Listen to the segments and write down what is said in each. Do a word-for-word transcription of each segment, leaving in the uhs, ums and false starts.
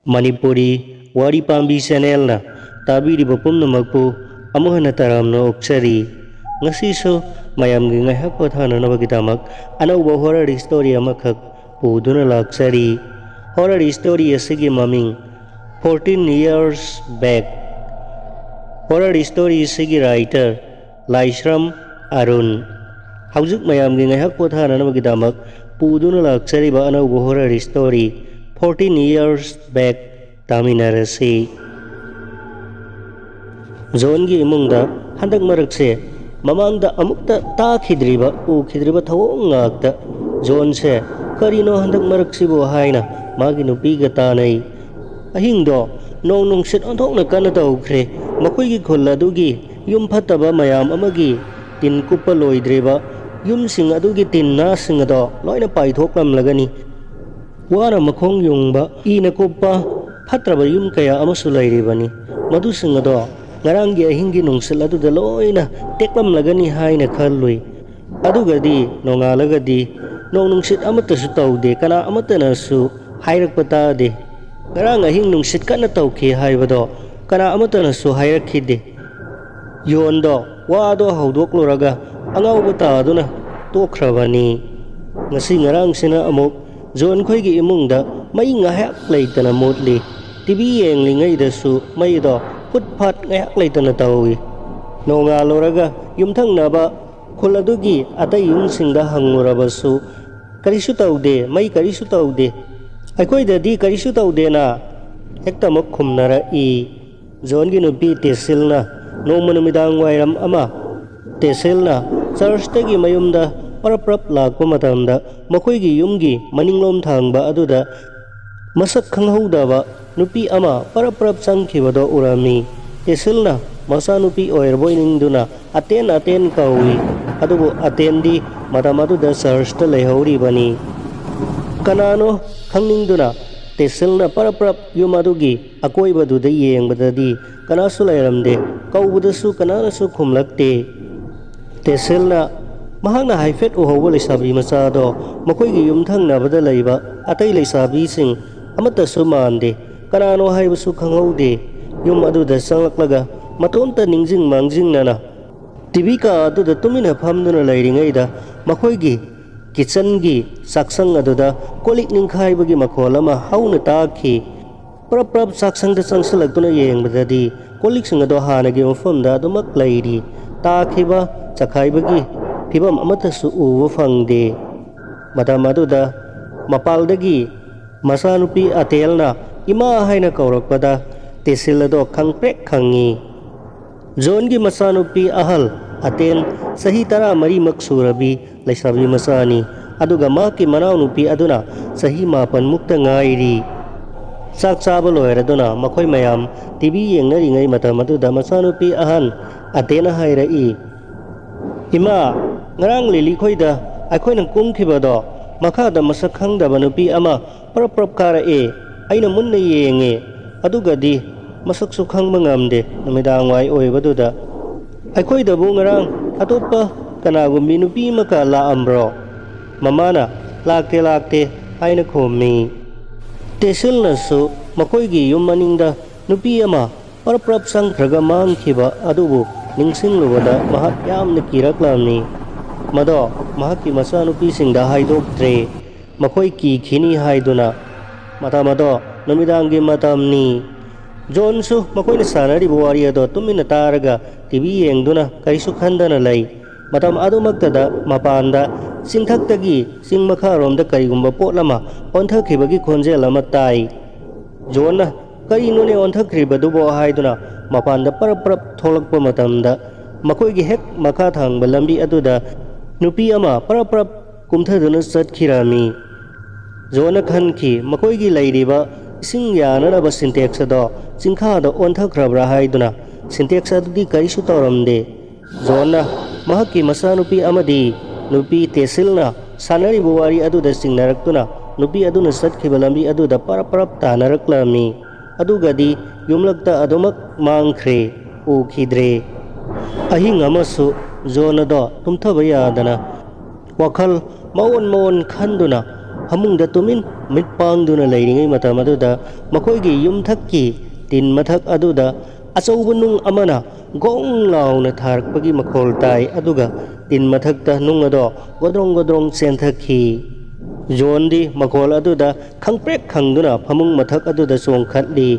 ꯃꯅꯤꯄꯨꯔꯤ ꯋꯥꯔꯤ ꯄꯥꯝꯕꯤ ꯆꯦꯅꯦꯜꯅ ꯇꯥꯕꯤꯔꯤꯕ ꯄꯨꯝꯅꯃꯛꯄꯨ ꯑꯃꯨꯛ ꯍꯟꯅ ꯇꯔꯥꯝꯅ ꯑꯣꯛꯆꯔꯤ꯫ ꯉꯁꯤꯁꯨ ꯃꯌꯥꯝꯒꯤ ꯉꯥꯏꯍꯥꯛ ꯄꯣꯊꯥꯅꯅꯕꯒꯤꯗꯃꯛ ꯑꯅꯧꯕ ꯍꯣꯔꯔ ꯁ꯭ꯇꯣꯔꯤ ꯑꯃꯈꯛ ꯄꯨꯗꯨꯅ ꯂꯥꯛꯆꯔꯤ꯫ ꯍꯣꯔꯔ ꯁ꯭ꯇꯣꯔꯤ ꯑꯁꯤꯒꯤ ꯃꯃꯤꯡ Fourteen Years Back꯫ Horror story ꯑꯁꯤꯒꯤ ꯔꯥꯏꯇꯔ ꯂꯥꯏꯁ꯭ꯔꯝ ꯑꯔꯨꯟ꯫ ꯍꯧꯖꯤꯛ ꯃꯌꯥꯝꯒꯤ ꯉꯥꯏꯍꯥꯛ ꯄꯣꯊꯥꯅꯅꯕꯒꯤꯗꯃꯛ ꯄꯨꯗꯨꯅ ꯂꯥꯛꯆꯔꯤꯕ ꯑꯅꯧꯕ horror story Fourteen Years Back ꯇꯥꯃꯤꯟꯅꯔꯁꯤ꯫ ꯖꯣꯟꯒꯤ ꯏꯃꯨꯡꯗ ꯍꯟꯗꯛ ꯃꯔꯛꯁꯦ ꯃꯃꯥꯡꯗ ꯑꯃꯨꯛꯇ ꯇꯥꯈꯤꯗ꯭ꯔꯤꯕ, ꯎꯈꯤꯗ꯭ꯔꯤꯕ ꯊꯧꯑꯣꯡ ꯉꯥꯛꯇ꯫ ꯖꯣꯟꯁꯦ ꯀꯔꯤꯅꯣ ꯍꯟꯗꯛ ꯃꯔꯛꯁꯤꯕꯨ ꯍꯥꯏꯅ ꯃꯥꯒꯤ ꯅꯨꯄꯤꯒ ꯇꯥꯟꯅꯩ꯫ ꯑꯍꯤꯡꯗꯣ ꯅꯣꯡ ꯅꯨꯡꯁꯤꯠ ꯑꯣꯟꯊꯣꯛꯅ ꯀꯟꯅ ꯇꯧꯈ꯭ꯔꯦ꯫ ꯃꯈꯣꯏꯒꯤ ꯈꯨꯜ ꯑꯗꯨꯒꯤ ꯌꯨꯝ ꯐꯠꯇꯕ ꯃꯌꯥꯝ ꯑꯃꯒꯤ ꯇꯤꯟ ꯀꯨꯞꯄ ꯂꯣꯏꯗ꯭ꯔꯤꯕ ꯌꯨꯝꯁꯤꯡ ꯑꯗꯨꯒꯤ ꯇꯤꯟ ꯅꯥꯁꯤꯡ ꯑꯗꯣ ꯂꯣꯏꯅ ꯄꯥꯏꯊꯣꯛꯂꯝꯂꯒꯅꯤ꯫ ꯋꯥꯅ ꯃꯈꯣꯡ ꯌꯨꯡꯕ, ꯏꯅ ꯀꯨꯞꯄ ꯐꯠꯇ꯭ꯔꯕ ꯌꯨꯝ ꯀꯌꯥ ꯑꯃꯁꯨ ꯂꯩꯔꯤꯕꯅꯤ꯫ ꯃꯗꯨꯁꯤꯡ ꯑꯗꯣ ꯉꯔꯥꯡꯒꯤ ꯑꯍꯤꯡꯒꯤ ꯅꯨꯡꯁꯤꯠ ꯑꯗꯨꯗ ꯂꯣꯏꯅ ꯇꯦꯛꯂꯝꯂꯒꯅꯤ ꯍꯥꯏꯅ ꯈꯜꯂꯨꯏ꯫ ꯑꯗꯨꯒꯗꯤ ꯅꯣꯡꯉꯥꯜꯂꯒꯗꯤ ꯅꯣꯡ ꯅꯨꯡꯁꯤꯠ ꯑꯃꯠꯇꯁꯨ ꯇꯧꯗꯦ, ꯀꯅꯥ ꯑꯃꯠꯇꯅꯁꯨ ꯍꯥꯏꯔꯛꯄ ꯇꯥꯗꯦ꯫ ꯉꯔꯥꯡ ꯑꯍꯤꯡ ꯅꯨꯡꯁꯤꯠ ꯀꯟꯅ ꯇꯧꯈꯤ ꯍꯥꯏꯕꯗꯣ ꯀꯅꯥ ꯑꯃꯠꯇꯅꯁꯨ ꯍꯥꯏꯔꯛꯈꯤꯗꯦ꯫ ꯌꯣꯟꯗꯣ ꯋꯥꯗꯣ ꯍꯧꯗꯣꯛꯂꯨꯔꯒ ꯑꯉꯥꯎꯕ ꯇꯥꯗꯨꯅ ꯇꯣꯛꯈ꯭ꯔꯕꯅꯤ꯫ ꯉꯁꯤ ꯉꯔꯥꯡꯁꯤꯅ ꯑꯃꯨꯛ ꯖꯣꯟꯈꯣꯏꯒꯤ ꯏꯃꯨꯡꯗ ꯃꯩ ꯉꯥꯏꯍꯥꯛ ꯂꯩꯇꯅ ꯃꯨꯠꯂꯤ꯫ ꯇꯤ ꯚꯤ ꯌꯦꯡꯂꯤꯉꯩꯗꯁꯨ ꯃꯩꯗꯣ ꯐꯨꯠ ꯐꯥꯠ ꯉꯥꯏꯍꯥꯛ ꯂꯩꯇꯅ ꯇꯧꯏ꯫ ꯅꯣꯡꯉꯥꯜꯂꯨꯔꯒ ꯌꯨꯝꯊꯪꯅꯕ ꯈꯨꯜ ꯑꯗꯨꯒꯤ ꯑꯇꯩ ꯌꯨꯝꯁꯤꯡꯗ ꯍꯪꯂꯨꯔꯕꯁꯨ ꯀꯔꯤꯁꯨ ꯇꯧꯗꯦ, ꯃꯩ ꯀꯔꯤꯁꯨ ꯇꯧꯗꯦ, ꯑꯩꯈꯣꯏꯗꯗꯤ ꯀꯔꯤꯁꯨ ꯇꯧꯗꯦꯅ ꯍꯦꯛꯇꯃꯛ ꯈꯨꯝꯅꯔꯛꯏ꯫ ꯖꯣꯟꯒꯤ ꯅꯨꯄꯤ ꯇꯦꯁꯤꯜꯅ ꯅꯣꯡꯃ ꯅꯨꯃꯤꯗꯥꯡ ꯋꯥꯏꯔꯝ ꯑꯃ ꯇꯦꯁꯤꯜꯅ ꯆꯔꯆꯇꯒꯤ ꯃꯌꯨꯝꯗ ꯄꯔꯞ ꯄꯔꯞ ꯂꯥꯛꯄ ꯃꯇꯝꯗ ꯃꯈꯣꯏꯒꯤ ꯌꯨꯝꯒꯤ ꯃꯅꯤꯡꯂꯣꯝ ꯊꯪꯕ ꯑꯗꯨꯗ ꯃꯁꯛ ꯈꯪꯍꯧꯗꯕ ꯅꯨꯄꯤ ꯑꯃ ꯄꯔꯞ ꯄꯔꯞ ꯆꯪꯈꯤꯕꯗꯣ ꯎꯔꯝꯃꯤ꯫ ꯇꯦꯁꯤꯜꯅ ꯃꯆꯥꯅꯨꯄꯤ ꯑꯣꯏꯔꯕꯣꯏ ꯅꯤꯡꯗꯨꯅ ꯑꯇꯦꯟ ꯑꯇꯦꯟ ꯀꯧꯏ꯫ ꯑꯗꯨꯕꯨ ꯑꯇꯦꯟꯗꯤ ꯃꯇꯝ ꯑꯗꯨꯗ ꯆꯔꯆꯇ ꯂꯩꯍꯧꯔꯤꯕꯅꯤ꯫ ꯀꯅꯥꯅꯣ ꯈꯪꯅꯤꯡꯗꯨꯅ ꯇꯦꯁꯤꯜꯅ ꯄꯔꯞ ꯄꯔꯞ ꯌꯨꯝ ꯑꯗꯨꯒꯤ ꯑꯀꯣꯏꯕꯗꯨꯗ ꯌꯦꯡꯕꯗꯗꯤ ꯀꯅꯥꯁꯨ ꯂꯩꯔꯝꯗꯦ꯫ ꯀꯧꯕꯗꯁꯨ ꯀꯅꯥꯅꯁꯨ ꯈꯨꯝꯂꯛꯇꯦ꯫ ꯇꯦꯁꯤꯜꯅ ꯃꯍꯥꯛꯅ ꯍꯥꯏꯐꯦꯠ ꯎꯍꯧꯕ ꯂꯩꯁꯥꯕꯤ ꯃꯆꯥꯗꯣ ꯃꯈꯣꯏꯒꯤ ꯌꯨꯝꯊꯪꯅꯕꯗ ꯂꯩꯕ ꯑꯇꯩ ꯂꯩꯁꯥꯕꯤꯁꯤꯡ ꯑꯃꯠꯇꯁꯨ ꯃꯥꯟꯗꯦ꯫ ꯀꯅꯥꯅꯣ ꯍꯥꯏꯕꯁꯨ ꯈꯪꯍꯧꯗꯦ꯫ ꯌꯨꯝ ꯑꯗꯨꯗ ꯆꯪꯂꯛꯂꯒ ꯃꯇꯣꯝꯇ ꯅꯤꯡꯁꯤꯡ ꯃꯥꯡꯖꯤꯡꯅꯅ ꯇꯤꯚꯤ ꯀꯥ ꯑꯗꯨꯗ ꯇꯨꯃꯤꯟꯅ ꯐꯝꯗꯨꯅ ꯂꯩꯔꯤꯉꯩꯗ ꯃꯈꯣꯏꯒꯤ ꯀꯤꯠꯆꯟꯒꯤ ꯆꯥꯛꯁꯪ ꯑꯗꯨꯗ ꯀꯣꯜꯂꯤꯛ ꯅꯤꯡꯈꯥꯏꯕꯒꯤ ꯃꯈꯣꯜ ꯑꯃ ꯍꯧꯅ ꯇꯥꯈꯤ꯫ ꯄ꯭ꯔꯞ ꯄ꯭ꯔꯞ ꯆꯥꯛꯁꯪꯗ ꯆꯪꯁꯤꯜꯂꯛꯇꯨꯅ ꯌꯦꯡꯕꯗꯗꯤ ꯀꯣꯜꯂꯤꯛꯁꯤꯡ ꯑꯗꯣ ꯍꯥꯟꯅꯒꯤ ꯃꯐꯝꯗ ꯑꯗꯨꯃꯛ ꯂꯩꯔꯤ꯫ ꯇꯥꯈꯤꯕ ꯆꯈꯥꯏꯕꯒꯤ ꯐꯤꯕꯝ ꯑꯃꯠꯇꯁꯨ ꯎꯕ ꯐꯪꯗꯦ꯫ ꯃꯇꯝ ꯑꯗꯨꯗ ꯃꯄꯥꯜꯗꯒꯤ ꯃꯆꯥꯅꯨꯄꯤ ꯑꯇꯦꯜꯅ "ꯏꯃꯥ" ꯍꯥꯏꯅ ꯀꯧꯔꯛꯄꯗ ꯇꯦꯁꯤꯜ ꯑꯗꯣ ꯈꯪꯄ꯭ꯔꯦꯛ ꯈꯪꯉꯤ꯫ ꯖꯣꯟꯒꯤ ꯃꯆꯥꯅꯨꯄꯤ ꯑꯍꯜ ꯑꯇꯦꯟ ꯆꯍꯤ ꯇꯔꯥꯃꯔꯤꯃꯛ ꯁꯨꯔꯕꯤ ꯂꯩꯁꯥꯕꯤ ꯃꯆꯥꯅꯤ꯫ ꯑꯗꯨꯒ ꯃꯍꯥꯛꯀꯤ ꯃꯅꯥꯎꯅꯨꯄꯤ ꯑꯗꯨꯅ ꯆꯍꯤ ꯃꯥꯄꯟꯃꯨꯛꯇ ꯉꯥꯏꯔꯤ꯫ ꯆꯥꯛ ꯆꯥꯕ ꯂꯣꯏꯔꯗꯨꯅ ꯃꯈꯣꯏ ꯃꯌꯥꯝ ꯇꯤꯚꯤ ꯌꯦꯡꯅꯔꯤꯉꯩ ꯃꯇꯝ ꯑꯗꯨꯗ ꯃꯆꯥꯅꯨꯄꯤ ꯑꯍꯟ ꯑꯇꯦꯟꯅ ꯍꯥꯏꯔꯛꯏ, "ꯏꯃꯥ, ꯉꯔꯥꯡ ꯂꯤꯂꯤ ꯈꯣꯏꯗ ꯑꯩꯈꯣꯏꯅ ꯀꯨꯝꯈꯤꯕꯗꯣ, ꯃꯈꯥꯗ ꯃꯁꯛ ꯈꯪꯗꯕ ꯅꯨꯄꯤ ꯑꯃ ꯄ꯭ꯔꯞ ꯄ꯭ꯔꯞ ꯀꯥꯔꯛꯑꯦ꯫ ꯑꯩꯅ ꯃꯨꯟꯅ ꯌꯦꯡꯉꯦ, ꯑꯗꯨꯒꯗꯤ ꯃꯁꯛꯁꯨ ꯈꯪꯕ ꯉꯝꯗꯦ꯫ ꯅꯨꯃꯤꯗꯥꯡ ꯋꯥꯏ ꯑꯣꯏꯕꯗꯨꯗ ꯑꯩꯈꯣꯏꯗꯕꯨ ꯉꯔꯥꯡ ꯑꯇꯣꯞꯄ ꯀꯅꯥꯒꯨꯝꯕꯤ ꯅꯨꯄꯤ ꯑꯃꯒ ꯂꯥꯛꯑꯝꯕ꯭ꯔꯣ?" ꯃꯃꯥꯅ, "ꯂꯥꯛꯇꯦ, ꯂꯥꯛꯇꯦ" ꯍꯥꯏꯅ ꯈꯨꯝꯃꯤ꯫ ꯇꯦꯁꯤꯜꯅꯁꯨ ꯃꯈꯣꯏꯒꯤ ꯌꯨꯝ ꯃꯅꯤꯡꯗ ꯅꯨꯄꯤ ꯑꯃ ꯄ꯭ꯔꯞ ꯄ꯭ꯔꯞ ꯆꯪꯈ꯭ꯔꯒ ꯃꯥꯡꯈꯤꯕ ꯑꯗꯨꯕꯨ ꯅꯤꯡꯁꯤꯡꯂꯨꯕꯗ ꯃꯍꯥꯛ ꯌꯥꯝꯅ ꯀꯤꯔꯛꯂꯝꯃꯤ꯫ ꯃꯗꯣ ꯃꯍꯥꯛꯀꯤ ꯃꯆꯥꯅꯨꯄꯤꯁꯤꯡꯗ ꯍꯥꯏꯗꯣꯛꯇ꯭ꯔꯦ, ꯃꯈꯣꯏ ꯀꯤꯈꯤꯅꯤ ꯍꯥꯏꯗꯨꯅ꯫ ꯃꯇꯝ ꯑꯗꯣ ꯅꯨꯃꯤꯗꯥꯡꯒꯤ ꯃꯇꯝꯅꯤ꯫ ꯖꯣꯟꯁꯨ ꯃꯈꯣꯏꯅ ꯁꯥꯟꯅꯔꯤꯕ ꯋꯥꯔꯤ ꯑꯗꯣ ꯇꯨꯃꯤꯟꯅ ꯇꯥꯔꯒ ꯇꯤꯚꯤ ꯌꯦꯡꯗꯨꯅ ꯀꯔꯤꯁꯨ ꯈꯟꯗꯅ ꯂꯩ꯫ ꯃꯇꯝ ꯑꯗꯨꯃꯛꯇꯗ ꯃꯄꯥꯟꯗ ꯆꯤꯡꯊꯛꯇꯒꯤ ꯆꯤꯡ ꯃꯈꯥꯔꯣꯝꯗ ꯀꯔꯤꯒꯨꯝꯕ ꯄꯣꯠ ꯑꯃ ꯑꯣꯟꯊꯈꯤꯕꯒꯤ ꯈꯣꯟꯖꯦꯜ ꯑꯃ ꯇꯥꯏ꯫ ꯖꯣꯟꯅ "ꯀꯔꯤꯅꯣꯅꯦ ꯑꯣꯟꯊꯈ꯭ꯔꯤꯕꯗꯨꯕꯣ?" ꯍꯥꯏꯗꯨꯅ ꯃꯄꯥꯟꯗ ꯄꯔꯞ ꯄꯔꯞ ꯊꯣꯛꯂꯛꯄ ꯃꯇꯝꯗ, ꯃꯈꯣꯏꯒꯤ ꯍꯦꯛ ꯃꯈꯥ ꯊꯪꯕ ꯂꯝꯕꯤ ꯑꯗꯨꯗ ꯅꯨꯄꯤ ꯑꯃ ꯄꯔꯞ ꯄꯔꯞ ꯀꯨꯝꯊꯗꯨꯅ ꯆꯠꯈꯤꯔꯝꯃꯤ꯫ ꯖꯣꯟꯅ ꯈꯟꯈꯤ, ꯃꯈꯣꯏꯒꯤ ꯂꯩꯔꯤꯕ ꯏꯁꯤꯡ ꯌꯥꯅꯅꯕ ꯁꯤꯟꯇꯦꯛꯁ ꯑꯗꯣ ꯆꯤꯡꯈꯥꯗ ꯑꯣꯟꯊꯈ꯭ꯔꯕ꯭ꯔꯥ ꯍꯥꯏꯗꯨꯅ꯫ ꯁꯤꯟꯇꯦꯛꯁ ꯑꯗꯨꯗꯤ ꯀꯔꯤꯁꯨ ꯇꯧꯔꯝꯗꯦ꯫ ꯖꯣꯟꯅ ꯃꯍꯥꯛꯀꯤ ꯃꯆꯥꯅꯨꯄꯤ ꯑꯃꯗꯤ ꯅꯨꯄꯤ ꯇꯦꯁꯤꯜꯅ ꯁꯥꯟꯅꯔꯤꯕ ꯋꯥꯔꯤ ꯑꯗꯨꯗ ꯆꯤꯡꯅꯔꯛꯇꯨꯅ ꯅꯨꯄꯤ ꯑꯗꯨꯅ ꯆꯠꯈꯤꯕ ꯂꯝꯕꯤ ꯑꯗꯨꯗ ꯄꯔꯞ ꯄꯔꯞ ꯇꯥꯅꯔꯛꯂꯝꯃꯤ꯫ ꯑꯗꯨꯒꯗꯤ ꯌꯨꯝꯂꯛꯇ ꯑꯗꯨꯃꯛ ꯃꯥꯡꯈ꯭ꯔꯦ, ꯎꯈꯤꯗ꯭ꯔꯦ꯫ ꯑꯍꯤꯡ ꯑꯃꯁꯨ ꯖꯣꯟ ꯑꯗꯣ ꯇꯨꯝꯊꯕ ꯌꯥꯗꯅ ꯋꯥꯈꯜ ꯃꯑꯣꯟ ꯃꯑꯣꯟ ꯈꯟꯗꯨꯅ ꯐꯃꯨꯡꯗ ꯇꯨꯃꯤꯟ ꯃꯤꯠ ꯄꯥꯡꯗꯨꯅ ꯂꯩꯔꯤꯉꯩ ꯃꯇꯝ ꯑꯗꯨꯗ ꯃꯈꯣꯏꯒꯤ ꯌꯨꯝꯊꯛꯀꯤ ꯇꯤꯟ ꯃꯊꯛ ꯑꯗꯨꯗ ꯑꯆꯧꯕ ꯅꯨꯡ ꯑꯃꯅ ꯒꯣꯡ ꯂꯥꯎꯅ ꯊꯥꯔꯛꯄꯒꯤ ꯃꯈꯣꯜ ꯇꯥꯏ꯫ ꯑꯗꯨꯒ ꯇꯤꯟ ꯃꯊꯛꯇ ꯅꯨꯡ ꯑꯗꯣ ꯒꯣꯗ꯭ꯔꯣꯡ ꯒꯣꯗ꯭ꯔꯣꯡ ꯆꯦꯟꯊꯈꯤ꯫ ꯖꯣꯟꯗꯤ ꯃꯈꯣꯜ ꯑꯗꯨꯗ ꯈꯪꯄ꯭ꯔꯦꯛ ꯈꯪꯗꯨꯅ ꯐꯃꯨꯡ ꯃꯊꯛ ꯑꯗꯨꯗ ꯆꯣꯡꯈꯠꯂꯤ꯫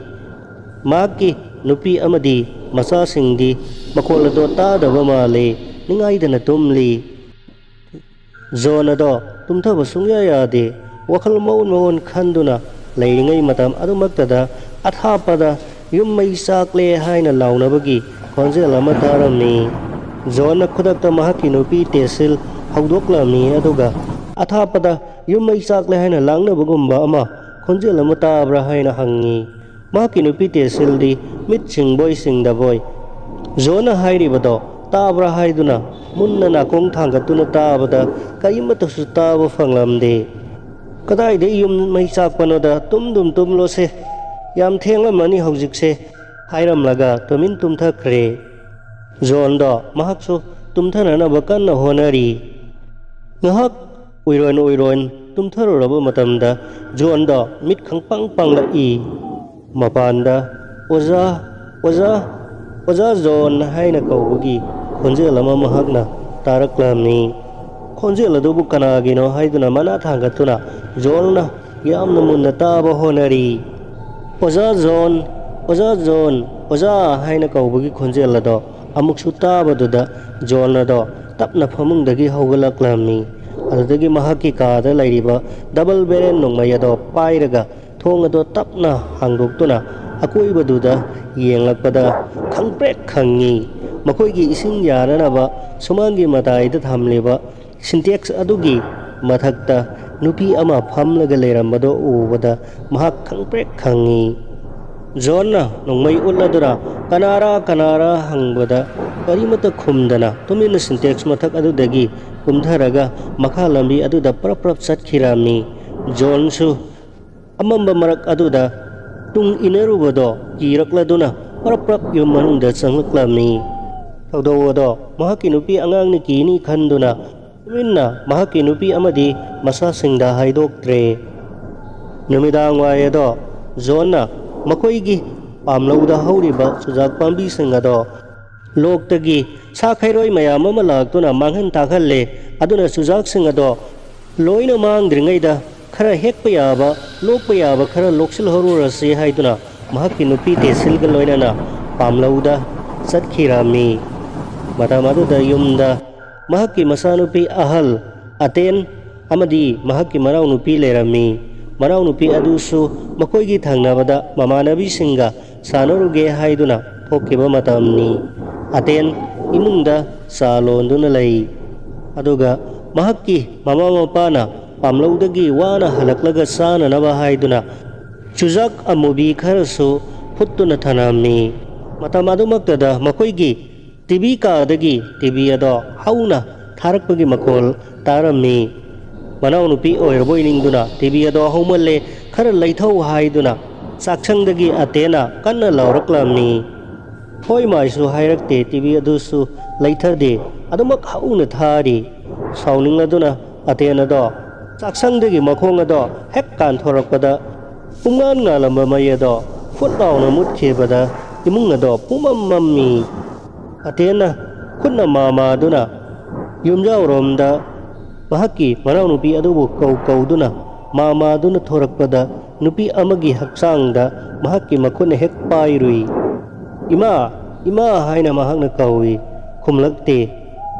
ꯃꯍꯥꯛꯀꯤ ꯅꯨꯄꯤ ꯑꯃꯗꯤ ꯃꯆꯥꯁꯤꯡꯗꯤ ꯃꯈꯣꯜ ꯑꯗꯣ ꯇꯥꯗꯕ ꯃꯥꯜꯂꯤ, ꯅꯤꯡꯉꯥꯏꯗꯅ ꯇꯨꯝꯂꯤ꯫ ꯖꯣꯟ ꯑꯗꯣ ꯇꯨꯝꯊꯕ ꯁꯨꯡꯌꯥ ꯌꯥꯗꯦ꯫ ꯋꯥꯈꯜ ꯃꯑꯣꯟ ꯃꯑꯣꯟ ꯈꯟꯗꯨꯅ ꯂꯩꯔꯤꯉꯩ ꯃꯇꯝ ꯑꯗꯨꯃꯛꯇꯗ ꯑꯊꯥꯞꯄꯗ ꯌꯨꯝ ꯃꯩ ꯆꯥꯛꯂꯦ ꯍꯥꯏꯅ ꯂꯥꯎꯅꯕꯒꯤ ꯈꯣꯟꯖꯦꯜ ꯑꯃ ꯇꯥꯔꯝꯃꯤ꯫ ꯖꯣꯟꯅ ꯈꯨꯗꯛꯇ ꯃꯍꯥꯛꯀꯤ ꯅꯨꯄꯤ ꯇꯦꯁꯤꯜ ꯍꯧꯗꯣꯛꯂꯝꯃꯤ, ꯑꯗꯨꯒ ꯑꯊꯥꯞꯄꯗ ꯌꯨꯝ ꯃꯩ ꯆꯥꯛꯂꯦ ꯍꯥꯏꯅ ꯂꯥꯡꯅꯕꯒꯨꯝꯕ ꯑꯃ ꯈꯣꯟꯖꯦꯜ ꯑꯃ ꯇꯥꯕ꯭ꯔꯥ ꯍꯥꯏꯅ ꯍꯪꯉꯤ꯫ ꯃꯍꯥꯛꯀꯤ ꯅꯨꯄꯤ ꯇꯦꯁꯤꯜꯗꯤ ꯃꯤꯠ ꯁꯤꯡꯕꯣꯏ ꯁꯤꯡꯗꯕꯣꯏ ꯖꯣꯟꯅ ꯍꯥꯏꯔꯤꯕꯗꯣ ꯇꯥꯕ꯭ꯔꯥ ꯍꯥꯏꯗꯨꯅ ꯃꯨꯟꯅ ꯅꯥꯀꯣꯡ ꯊꯥꯡꯒꯠꯇꯨꯅ ꯇꯥꯕꯗ ꯀꯔꯤꯃꯠꯇꯁꯨ ꯇꯥꯕ ꯐꯪꯂꯝꯗꯦ꯫ "ꯀꯗꯥꯏꯗ ꯌꯨꯝ ꯃꯩ ꯆꯥꯛꯄꯅꯣꯗ, ꯇꯨꯝꯗꯨꯝ ꯇꯨꯝꯂꯣꯁꯦ, ꯌꯥꯝ ꯊꯦꯡꯂꯝꯃꯅꯤ ꯍꯧꯖꯤꯛꯁꯦ" ꯍꯥꯏꯔꯝꯂꯒ ꯇꯨꯃꯤꯟ ꯇꯨꯝꯊꯈ꯭ꯔꯦ꯫ ꯖꯣꯟꯗꯣ ꯃꯍꯥꯛꯁꯨ ꯇꯨꯝꯊꯅꯅꯕ ꯀꯟꯅ ꯍꯣꯠꯅꯔꯤ꯫ ꯉꯥꯏꯍꯥꯛ ꯎꯏꯔꯣꯏꯅ ꯎꯏꯔꯣꯏꯅ ꯇꯨꯝꯊꯔꯨꯔꯕ ꯃꯇꯝꯗ ꯖꯣꯟꯗꯣ ꯃꯤꯠ ꯈꯪꯄꯥꯡ ꯄꯥꯡꯂꯛꯏ꯫ ꯃꯄꯥꯟꯗ "ꯑꯣꯖꯥ, ꯑꯣꯖꯥ, ꯑꯣꯖꯥ ꯖꯣꯟ" ꯍꯥꯏꯅ ꯀꯧꯕꯒꯤ ꯈꯣꯟꯖꯦꯜ ꯑꯃ ꯃꯍꯥꯛꯅ ꯇꯥꯔꯛꯂꯝꯃꯤ꯫ ꯈꯣꯟꯖꯦꯜ ꯑꯗꯨꯕꯨ ꯀꯅꯥꯒꯤꯅꯣ ꯍꯥꯏꯗꯨꯅ ꯃꯅꯥ ꯊꯥꯡꯒꯠꯇꯨꯅ ꯖꯣꯟꯅ ꯌꯥꯝꯅ ꯃꯨꯟꯅ ꯇꯥꯕ ꯍꯣꯠꯅꯔꯤ꯫ "ꯑꯣꯖꯥ ꯖꯣꯟ, ꯑꯣꯖꯥ ꯖꯣꯟ, ꯑꯣꯖꯥ" ꯍꯥꯏꯅ ꯀꯧꯕꯒꯤ ꯈꯣꯟꯖꯦꯜ ꯑꯗꯣ ꯑꯃꯨꯛꯁꯨ ꯇꯥꯕꯗꯨꯗ ꯖꯣꯟ ꯑꯗꯣ ꯇꯞꯅ ꯐꯃꯨꯡꯗꯒꯤ ꯍꯧꯒꯠꯂꯛꯂꯝꯃꯤ꯫ ꯑꯗꯨꯗꯒꯤ ꯃꯍꯥꯛꯀꯤ ꯀꯥꯗ ꯂꯩꯔꯤꯕ ꯗꯕꯜ ꯕꯦꯔꯦꯜ ꯅꯣꯡꯃꯩ ꯑꯗꯣ ꯄꯥꯏꯔꯒ ꯊꯣꯡ ꯑꯗꯣ ꯇꯞꯅ ꯍꯥꯡꯗꯣꯛꯇꯨꯅ ꯑꯀꯣꯏꯕꯗꯨꯗ ꯌꯦꯡꯂꯛꯄꯗ ꯈꯪꯄ꯭ꯔꯦꯛ ꯈꯪꯉꯤ꯫ ꯃꯈꯣꯏꯒꯤ ꯏꯁꯤꯡ ꯌꯥꯅꯅꯕ ꯁꯨꯃꯥꯡꯒꯤ ꯃꯇꯥꯏꯗ ꯊꯝꯂꯤꯕ ꯁꯤꯟꯇꯦꯛꯁ ꯑꯗꯨꯒꯤ ꯃꯊꯛꯇ ꯅꯨꯄꯤ ꯑꯃ ꯐꯝꯂꯒ ꯂꯩꯔꯝꯕꯗꯨ ꯎꯕꯗ ꯃꯍꯥꯛ ꯈꯪꯄ꯭ꯔꯦꯛ ꯈꯪꯉꯤ꯫ ꯖꯣꯟꯅ ꯅꯣꯡꯃꯩ ꯎꯠꯂꯗꯨꯅ "ꯀꯅꯥꯔꯥ, ꯀꯅꯥꯔꯥ?" ꯍꯪꯕꯗ ꯀꯔꯤꯃꯠꯇ ꯈꯨꯝꯗꯅ ꯇꯨꯃꯤꯟꯅ ꯁꯤꯟꯇꯦꯛꯁ ꯃꯊꯛ ꯑꯗꯨꯗꯒꯤ ꯀꯨꯝꯊꯔꯒ ꯃꯈꯥ ꯂꯝꯕꯤ ꯑꯗꯨꯗ ꯄ꯭ꯔꯞ ꯄ꯭ꯔꯞ ꯆꯠꯈꯤꯔꯝꯃꯤ꯫ ꯖꯣꯟꯁꯨ ꯑꯃꯝꯕ ꯃꯔꯛ ꯑꯗꯨꯗ ꯇꯨꯡ ꯏꯟꯅꯔꯨꯕꯗꯣ ꯀꯤꯔꯛꯂꯗꯨꯅ ꯄ꯭ꯔꯞ ꯄ꯭ꯔꯞ ꯌꯨꯝ ꯃꯅꯨꯡꯗ ꯆꯪꯂꯛꯂꯝꯃꯤ꯫ ꯊꯧꯗꯣꯛ ꯑꯗꯣ ꯃꯍꯥꯛꯀꯤ ꯅꯨꯄꯤ ꯑꯉꯥꯡꯅ ꯀꯤꯅꯤ ꯈꯟꯗꯨꯅ ꯇꯨꯃꯤꯟꯅ ꯃꯍꯥꯛꯀꯤ ꯅꯨꯄꯤ ꯑꯃꯗꯤ ꯃꯆꯥꯁꯤꯡꯗ ꯍꯥꯏꯗꯣꯛꯇ꯭ꯔꯦ꯫ ꯅꯨꯃꯤꯗꯥꯡ ꯋꯥꯏ ꯑꯗꯣ ꯖꯣꯟꯅ ꯃꯈꯣꯏꯒꯤ ꯄꯥꯝꯂꯧꯗ ꯍꯧꯔꯤꯕ ꯆꯨꯖꯥꯛ ꯄꯥꯝꯕꯤꯁꯤꯡ ꯑꯗꯣ ꯂꯣꯛꯇꯒꯤ ꯁꯥ ꯈꯩꯔꯣꯏ ꯃꯌꯥꯝ ꯑꯃ ꯂꯥꯛꯇꯨꯅ ꯃꯥꯡꯍꯟ ꯇꯥꯛꯍꯜꯂꯦ꯫ ꯑꯗꯨꯅ ꯆꯨꯖꯥꯛꯁꯤꯡ ꯑꯗꯣ ꯂꯣꯏꯅ ꯃꯥꯡꯗ꯭ꯔꯤꯉꯩꯗ ꯈꯔ ꯍꯦꯛꯄ ꯌꯥꯕ, ꯂꯣꯛꯄ ꯌꯥꯕ ꯈꯔ ꯂꯣꯛꯁꯤꯜꯍꯧꯔꯨꯔꯁꯤ ꯍꯥꯏꯗꯨꯅ ꯃꯍꯥꯛꯀꯤ ꯅꯨꯄꯤ ꯇꯦꯁꯤꯜꯒ ꯂꯣꯏꯅꯅ ꯄꯥꯝꯂꯧꯗ ꯆꯠꯈꯤꯔꯝꯃꯤ꯫ ꯃꯇꯝ ꯑꯗꯨꯗ ꯌꯨꯝꯗ ꯃꯍꯥꯛꯀꯤ ꯃꯆꯥꯅꯨꯄꯤ ꯑꯍꯜ ꯑꯇꯦꯟ ꯑꯃꯗꯤ ꯃꯍꯥꯛꯀꯤ ꯃꯅꯥꯎꯅꯨꯄꯤ ꯂꯩꯔꯝꯃꯤ꯫ ꯃꯅꯥꯎꯅꯨꯄꯤ ꯑꯗꯨꯁꯨ ꯃꯈꯣꯏꯒꯤ ꯊꯪꯅꯕꯗ ꯃꯃꯥꯟꯅꯕꯤꯁꯤꯡꯒ ꯁꯥꯟꯅꯔꯨꯒꯦ ꯍꯥꯏꯗꯨꯅ ꯊꯣꯛꯈꯤꯕ ꯃꯇꯝꯅꯤ꯫ ꯑꯇꯦꯟ ꯏꯃꯨꯡꯗ ꯆꯥ ꯂꯣꯟꯗꯨꯅ ꯂꯩ꯫ ꯑꯗꯨꯒ ꯃꯍꯥꯛꯀꯤ ꯃꯃꯥ ꯃꯄꯥꯅ ꯄꯥꯝꯂꯧꯗꯒꯤ ꯋꯥꯅ ꯍꯜꯂꯛꯂꯒ ꯆꯥꯅꯅꯕ ꯍꯥꯏꯗꯨꯅ ꯆꯨꯖꯥꯛ ꯑꯃꯨꯕꯤ ꯈꯔꯁꯨ ꯐꯨꯠꯇꯨꯅ ꯊꯅꯝꯃꯤ꯫ ꯃꯇꯝ ꯑꯗꯨꯃꯛꯇꯗ ꯃꯈꯣꯏꯒꯤ ꯇꯤꯚꯤ ꯀꯥꯗꯒꯤ ꯇꯤꯚꯤ ꯑꯗꯣ ꯍꯧꯅ ꯊꯥꯔꯛꯄꯒꯤ ꯃꯈꯣꯜ ꯇꯥꯔꯝꯃꯤ꯫ ꯃꯅꯥꯎꯅꯨꯄꯤ ꯑꯣꯏꯔꯕꯣꯏ ꯅꯤꯡꯗꯨꯅ ꯇꯤꯚꯤ ꯑꯗꯣ ꯍꯧꯃꯜꯂꯦ, ꯈꯔ ꯂꯩꯊꯧ ꯍꯥꯏꯗꯨꯅ ꯆꯥꯛꯁꯪꯗꯒꯤ ꯑꯇꯦꯟꯅ ꯀꯟꯅ ꯂꯥꯎꯔꯛꯂꯝꯃꯤ꯫ ꯍꯣꯏ ꯃꯥꯏꯁꯨ ꯍꯥꯏꯔꯛꯇꯦ, ꯇꯤꯚꯤ ꯑꯗꯨꯁꯨ ꯂꯩꯊꯗꯦ, ꯑꯗꯨꯃꯛ ꯍꯧꯅ ꯊꯥꯔꯤ꯫ ꯁꯥꯎꯅꯤꯡꯂꯗꯨꯅ ꯑꯇꯦꯟ ꯑꯗꯣ ꯆꯥꯛꯁꯪꯗꯒꯤ ꯃꯈꯣꯡ ꯑꯗꯣ ꯍꯦꯛ ꯀꯥꯟꯊꯣꯔꯛꯄꯗ ꯄꯨꯡꯉꯥꯟ ꯉꯥꯜꯂꯝꯕ ꯃꯩ ꯑꯗꯣ ꯐꯨꯠ ꯂꯥꯎꯅ ꯃꯨꯠꯈꯤꯕꯗ ꯏꯃꯨꯡ ꯑꯗꯣ ꯄꯨꯝꯃꯝ ꯃꯝꯃꯤ꯫ ꯑꯇꯦꯟꯅ ꯈꯨꯠꯅ ꯃꯥꯃꯥꯗꯨꯅ ꯌꯨꯝꯖꯥꯎꯔꯣꯝꯗ ꯃꯍꯥꯛꯀꯤ ꯃꯅꯥꯎꯅꯨꯄꯤ ꯑꯗꯨꯕꯨ ꯀꯧ ꯀꯧꯗꯨꯅ ꯃꯥꯃꯥꯗꯨꯅ ꯊꯣꯔꯛꯄꯗ ꯅꯨꯄꯤ ꯑꯃꯒꯤ ꯍꯛꯆꯥꯡꯗ ꯃꯍꯥꯛꯀꯤ ꯃꯈꯨꯠꯅ ꯍꯦꯛ ꯄꯥꯏꯔꯨꯏ꯫ "ꯏꯃꯥ, ꯏꯃꯥ" ꯍꯥꯏꯅ ꯃꯍꯥꯛꯅ ꯀꯧꯏ꯫ ꯈꯨꯝꯂꯛꯇꯦ꯫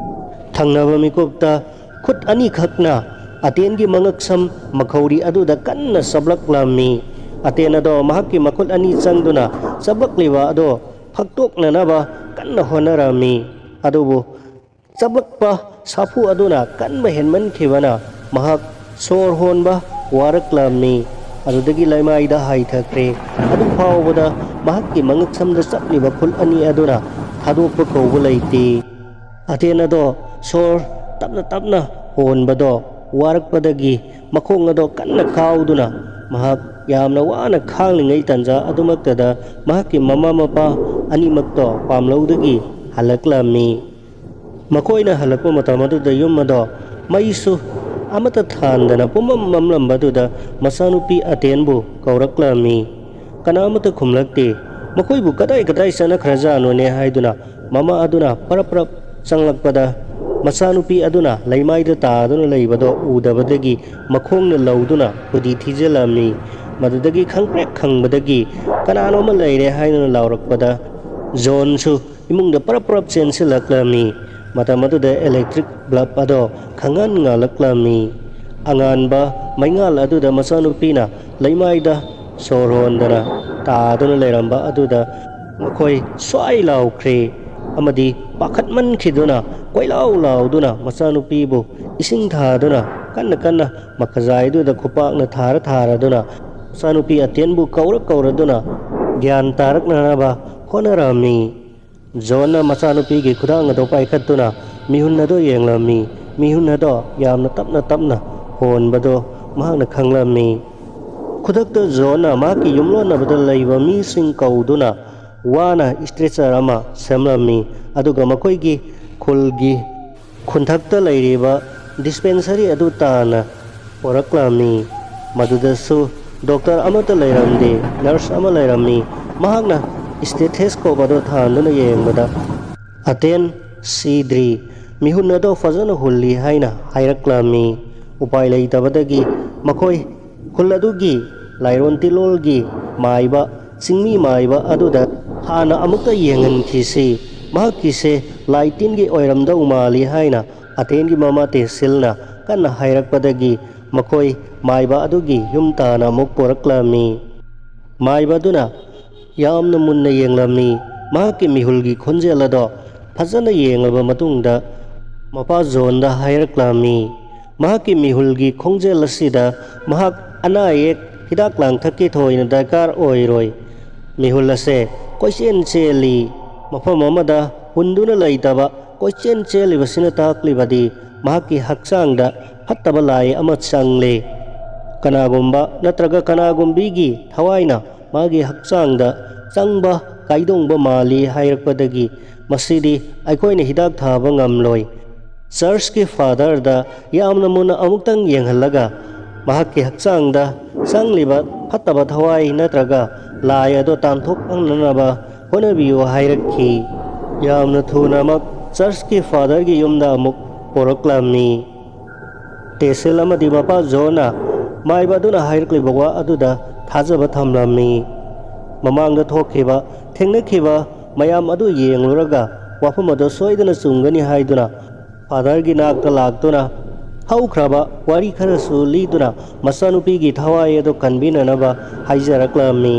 ꯊꯪꯅꯕ ꯃꯤꯀꯨꯞꯇ ꯈꯨꯠ ꯑꯅꯤꯈꯛꯅ ꯑꯇꯦꯟꯒꯤ ꯃꯉꯛꯁꯝ ꯃꯈꯧꯔꯤ ꯑꯗꯨꯗ ꯀꯟꯅ ꯆꯞꯂꯛꯂꯝꯃꯤ꯫ ꯑꯇꯦꯟ ꯑꯗꯣ ꯃꯍꯥꯛꯀꯤ ꯃꯈꯨꯠ ꯑꯅꯤ ꯆꯪꯗꯨꯅ ꯆꯞꯂꯛꯂꯤꯕ ꯑꯗꯣ ꯐꯛꯇꯣꯛꯅꯅꯕ ꯀꯟꯅ ꯍꯣꯠꯅꯔꯝꯃꯤ꯫ ꯑꯗꯨꯕꯨ ꯆꯞꯂꯛꯄ ꯁꯥꯐꯨ ꯑꯗꯨꯅ ꯀꯟꯕ ꯍꯦꯟꯃꯟꯈꯤꯕꯅ ꯃꯍꯥꯛ ꯁꯣꯔ ꯍꯣꯟꯕ ꯋꯥꯔꯛꯂꯝꯃꯤ꯫ ꯑꯗꯨꯗꯒꯤ ꯂꯩꯃꯥꯏꯗ ꯍꯥꯏꯊꯈ꯭ꯔꯦ꯫ ꯑꯗꯨ ꯐꯥꯎꯕꯗ ꯃꯍꯥꯛꯀꯤ ꯃꯉꯛꯁꯝꯗ ꯆꯞꯂꯤꯕ ꯈꯨꯠ ꯑꯅꯤ ꯑꯗꯨꯅ ꯊꯥꯗꯣꯛꯄ ꯀꯧꯕ ꯂꯩꯇꯦ꯫ ꯑꯇꯦꯟ ꯑꯗꯣ ꯁꯣꯔ ꯇꯞꯅ ꯇꯞꯅ ꯍꯣꯟꯕꯗꯣ ꯋꯥꯔꯛꯄꯗꯒꯤ ꯃꯈꯣꯡ ꯑꯗꯣ ꯀꯟꯅ ꯀꯥꯎꯗꯨꯅ ꯃꯍꯥꯛ ꯌꯥꯝꯅ ꯋꯥꯅ ꯈꯥꯡꯂꯤꯉꯩ ꯇꯥꯟꯖꯥ ꯑꯗꯨꯃꯛꯇꯗ ꯃꯍꯥꯛꯀꯤ ꯃꯃꯥ ꯃꯄꯥ ꯑꯅꯤꯃꯛꯇꯣ ꯄꯥꯝꯂꯧꯗꯒꯤ ꯍꯜꯂꯛꯂꯝꯃꯤ꯫ ꯃꯈꯣꯏꯅ ꯍꯜꯂꯛꯄ ꯃꯇꯝ ꯑꯗꯨꯗ ꯌꯨꯝ ꯑꯗꯣ ꯃꯩꯁꯨ ꯑꯃꯠꯇ ꯊꯥꯟꯗꯅ ꯄꯨꯝꯃꯝ ꯃꯝꯂꯝꯕ ꯑꯗꯨꯗ ꯃꯆꯥꯅꯨꯄꯤ ꯑꯇꯦꯟꯕꯨ ꯀꯧꯔꯛꯂꯝꯃꯤ꯫ ꯀꯅꯥ ꯑꯃꯠꯇ ꯈꯨꯝꯂꯛꯇꯦ꯫ ꯃꯈꯣꯏꯕꯨ ꯀꯗꯥꯏ ꯀꯗꯥꯏ ꯆꯠꯅꯈ꯭ꯔꯖꯥꯠꯅꯣꯅꯦ ꯍꯥꯏꯗꯨꯅ ꯃꯃꯥ ꯑꯗꯨꯅ ꯄꯔꯞ ꯄꯔꯞ ꯆꯪꯂꯛꯄꯗ ꯃꯆꯥꯅꯨꯄꯤ ꯑꯗꯨꯅ ꯂꯩꯃꯥꯏꯗ ꯇꯥꯗꯨꯅ ꯂꯩꯕꯗꯣ ꯎꯗꯕꯗꯒꯤ ꯃꯈꯣꯡꯅ ꯂꯧꯗꯨꯅ ꯈꯨꯗꯤ ꯊꯤꯖꯤꯜꯂꯝꯃꯤ꯫ ꯃꯗꯨꯗꯒꯤ ꯈꯪꯄ꯭ꯔꯦꯛ ꯈꯪꯕꯗꯒꯤ ꯀꯅꯥꯅꯣꯃ ꯂꯩꯔꯦ ꯍꯥꯏꯗꯨꯅ ꯂꯥꯎꯔꯛꯄꯗ ꯖꯣꯟꯁꯨ ꯏꯃꯨꯡꯗ ꯄꯔꯞ ꯄꯔꯞ ꯆꯦꯟꯁꯤꯜꯂꯛꯂꯝꯃꯤ꯫ ꯃꯇꯝ ꯑꯗꯨꯗ ꯏꯂꯦꯛꯇ꯭ꯔꯤꯛ ꯕꯜꯕ ꯑꯗꯣ ꯈꯪꯍꯟ ꯉꯥꯜꯂꯛꯂꯝꯃꯤ꯫ ꯑꯉꯥꯟꯕ ꯃꯩꯉꯥꯜ ꯑꯗꯨꯗ ꯃꯆꯥꯅꯨꯄꯤꯅ ꯂꯩꯃꯥꯏꯗ ꯁꯣꯔ ꯍꯣꯟꯗꯅ ꯇꯥꯗꯨꯅ ꯂꯩꯔꯝꯕ ꯑꯗꯨꯗ ꯃꯈꯣꯏ ꯁ꯭ꯋꯥꯏ ꯂꯥꯎꯈ꯭ꯔꯦ ꯑꯃꯗꯤ ꯄꯥꯈꯠꯃꯟꯈꯤꯗꯨꯅ ꯀꯣꯏꯂꯥꯎ ꯂꯥꯎꯗꯨꯅ ꯃꯆꯥꯅꯨꯄꯤꯕꯨ ꯏꯁꯤꯡ ꯊꯥꯗꯨꯅ ꯀꯟꯅ ꯀꯟꯅ ꯃꯈꯖꯥꯏꯗꯨꯗ ꯈꯨꯄꯥꯛꯅ ꯊꯥꯔ ꯊꯥꯔꯗꯨꯅ ꯃꯆꯥꯅꯨꯄꯤ ꯑꯇꯦꯟꯕꯨ ꯀꯧꯔ ꯀꯧꯔꯗꯨꯅ ꯒ꯭ꯌꯥꯟ ꯇꯥꯔꯛꯅꯅꯕ ꯍꯣꯠꯅꯔꯝꯃꯤ꯫ ꯖꯣꯟꯅ ꯃꯆꯥꯅꯨꯄꯤꯒꯤ ꯈꯨꯗꯥꯡ ꯑꯗꯨ ꯄꯥꯏꯈꯠꯇꯨꯅ ꯃꯤꯍꯨꯟ ꯑꯗꯨ ꯌꯦꯡꯂꯝꯃꯤ꯫ ꯃꯤꯍꯨꯟ ꯑꯗꯣ ꯌꯥꯝꯅ ꯇꯞꯅ ꯇꯞꯅ ꯍꯣꯟꯕꯗꯨ ꯃꯍꯥꯛꯅ ꯈꯪꯂꯝꯃꯤ꯫ ꯈꯨꯗꯛꯇ ꯖꯣꯟꯅ ꯃꯍꯥꯛꯀꯤ ꯌꯨꯝꯂꯣꯟꯅꯕꯗ ꯂꯩꯕ ꯃꯤꯁꯤꯡ ꯀꯧꯗꯨꯅ ꯋꯥꯅ stretcher ꯑꯃ ꯁꯦꯝꯂꯝꯃꯤ꯫ ꯑꯗꯨꯒ ꯃꯈꯣꯏꯒꯤ ꯈꯨꯜꯒꯤ ꯈꯨꯟꯊꯛꯇ ꯂꯩꯔꯤꯕ dispensary ꯑꯗꯨ ꯇꯥꯟꯅ ꯄꯨꯔꯛꯂꯝꯃꯤ꯫ ꯃꯗꯨꯗꯁꯨ ꯗꯣꯛꯇꯔ ꯑꯃꯠꯇ ꯂꯩꯔꯝꯗꯦ꯫ ꯅꯔꯁ ꯑꯃ ꯂꯩꯔꯝꯃꯤ꯫ ꯃꯍꯥꯛꯅ stethoscope ꯑꯗꯨ ꯊꯥꯟꯗꯨꯅ ꯌꯦꯡꯕꯗ ꯑꯇꯦꯟ ꯁꯤꯗ꯭ꯔꯤ꯫ ꯃꯤꯍꯨꯟ ꯑꯗꯨ ꯐꯖꯅ ꯍꯨꯜꯂꯤ ꯍꯥꯏꯅ ꯍꯥꯏꯔꯛꯂꯝꯃꯤ꯫ ꯎꯄꯥꯏ ꯂꯩꯇꯕꯗꯒꯤ ꯃꯈꯣꯏ ꯈꯨꯜ ꯑꯗꯨꯒꯤ ꯂꯥꯏꯔꯣꯟ ꯇꯤꯜꯂꯣꯜꯒꯤ ꯃꯥꯏꯕ, ꯆꯤꯡꯃꯤ ꯃꯥꯏꯕ ꯑꯗꯨꯗ ꯍꯥꯟꯅ ꯑꯃꯨꯛꯇ ꯌꯦꯡꯍꯟꯈꯤꯁꯤ꯫ ꯃꯍꯥꯛꯀꯤꯁꯦ ꯂꯥꯏ ꯇꯤꯟꯒꯤ ꯑꯣꯏꯔꯝꯗꯧ ꯃꯥꯜꯂꯤ ꯍꯥꯏꯅ ꯑꯇꯦꯟꯒꯤ ꯃꯃꯥ ꯇꯦꯁꯤꯜꯅ ꯀꯟꯅ ꯍꯥꯏꯔꯛꯄꯗꯒꯤ ꯃꯈꯣꯏ ꯃꯥꯏꯕ ꯑꯗꯨꯒꯤ ꯌꯨꯝ ꯇꯥꯟꯅ ꯑꯃꯨꯛ ꯄꯨꯔꯛꯂꯝꯃꯤ꯫ ꯃꯥꯏꯕ ꯑꯗꯨꯅ ꯌꯥꯝꯅ ꯃꯨꯟꯅ ꯌꯦꯡꯂꯝꯃꯤ꯫ ꯃꯍꯥꯛꯀꯤ ꯃꯤꯍꯨꯜꯒꯤ ꯈꯣꯟꯖꯦꯜ ꯑꯗꯣ ꯐꯖꯅ ꯌꯦꯡꯂꯕ ꯃꯇꯨꯡꯗ ꯃꯄꯥ ꯖꯣꯟꯗ ꯍꯥꯏꯔꯛꯂꯝꯃꯤ, ꯃꯍꯥꯛꯀꯤ ꯃꯤꯍꯨꯜꯒꯤ ꯈꯣꯡꯖꯦꯜ ꯑꯁꯤꯗ ꯃꯍꯥꯛ ꯑꯅꯥ ꯑꯌꯦꯛ, ꯍꯤꯗꯥꯛ ꯂꯥꯡꯊꯛꯀꯤ ꯊꯣꯏꯅ ꯗꯔꯀꯥꯔ ꯑꯣꯏꯔꯣꯏ꯫ ꯃꯤꯍꯨꯜ ꯑꯁꯦ ꯀꯣꯏꯆꯦꯟ ꯆꯦꯜꯂꯤ꯫ ꯃꯐꯝ ꯑꯃꯗ ꯍꯨꯟꯗꯨꯅ ꯂꯩꯇꯕ, ꯀꯣꯏꯆꯦꯟ ꯆꯦꯜꯂꯤꯕꯁꯤꯅ ꯇꯥꯛꯂꯤꯕꯗꯤ ꯃꯍꯥꯛꯀꯤ ꯍꯛꯆꯥꯡꯗ ꯐꯠꯇꯕ ꯂꯥꯏ ꯑꯃ ꯆꯪꯂꯦ꯫ ꯀꯅꯥꯒꯨꯝꯕ ꯅꯠꯇ꯭ꯔꯒ ꯀꯅꯥꯒꯨꯝꯕꯤꯒꯤ ꯊꯋꯥꯏꯅ ꯃꯥꯒꯤ ꯍꯛꯆꯥꯡꯗ ꯆꯪꯕ ꯀꯥꯏꯗꯣꯡꯕ ꯃꯥꯜꯂꯤ ꯍꯥꯏꯔꯛꯄꯗꯒꯤ ꯃꯁꯤꯗꯤ ꯑꯩꯈꯣꯏꯅ ꯍꯤꯗꯥꯛ ꯊꯥꯕ ꯉꯝꯂꯣꯏ꯫ ꯆꯔꯆꯀꯤ ꯐꯥꯗꯔꯗ ꯌꯥꯝꯅ ꯃꯨꯟꯅ ꯑꯃꯨꯛꯇꯪ ꯌꯦꯡꯍꯜꯂꯒ ꯃꯍꯥꯛꯀꯤ ꯍꯛꯆꯥꯡꯗ ꯆꯪꯂꯤꯕ ꯐꯠꯇꯕ ꯊꯋꯥꯏ ꯅꯠꯇ꯭ꯔꯒ ꯂꯥꯏ ꯑꯗꯨ ꯇꯥꯟꯊꯣꯛꯍꯟꯅꯅꯕ ꯍꯣꯠꯅꯕꯤꯌꯨ ꯍꯥꯏꯔꯛꯈꯤ꯫ ꯌꯥꯝꯅ ꯊꯨꯅꯃꯛ ꯆꯔꯆꯀꯤ ꯐꯥꯗꯔꯒꯤ ꯌꯨꯝꯗ ꯑꯃꯨꯛ ꯄꯣꯔꯛꯂꯝꯃꯤ꯫ ꯇꯦꯁꯤꯜ ꯑꯃꯗꯤ ꯃꯄꯥ ꯖꯣꯟꯅ ꯃꯥꯏꯕ ꯑꯗꯨꯅ ꯍꯥꯏꯔꯛꯂꯤꯕ ꯋꯥ ꯑꯗꯨꯗ ꯊꯥꯖꯕ ꯊꯝꯂꯝꯃꯤ꯫ ꯃꯃꯥꯡꯗ ꯊꯣꯛꯈꯤꯕ, ꯊꯦꯡꯅꯈꯤꯕ ꯃꯌꯥꯝ ꯑꯗꯨ ꯌꯦꯡꯂꯨꯔꯒ ꯋꯥꯐꯝ ꯑꯗꯨ ꯁꯣꯏꯗꯅ ꯆꯨꯝꯒꯅꯤ ꯍꯥꯏꯗꯨꯅ ꯐꯥꯗꯔꯒꯤ ꯅꯥꯛꯇ ꯂꯥꯛꯇꯨꯅ ꯍꯧꯈ꯭ꯔꯕ ꯋꯥꯔꯤ ꯈꯔꯁꯨ ꯂꯤꯗꯨꯅ ꯃꯆꯥꯅꯨꯄꯤꯒꯤ ꯊꯋꯥꯏ ꯑꯗꯨ ꯀꯟꯕꯤꯅꯅꯕ ꯍꯥꯏꯖꯔꯛꯂꯝꯃꯤ꯫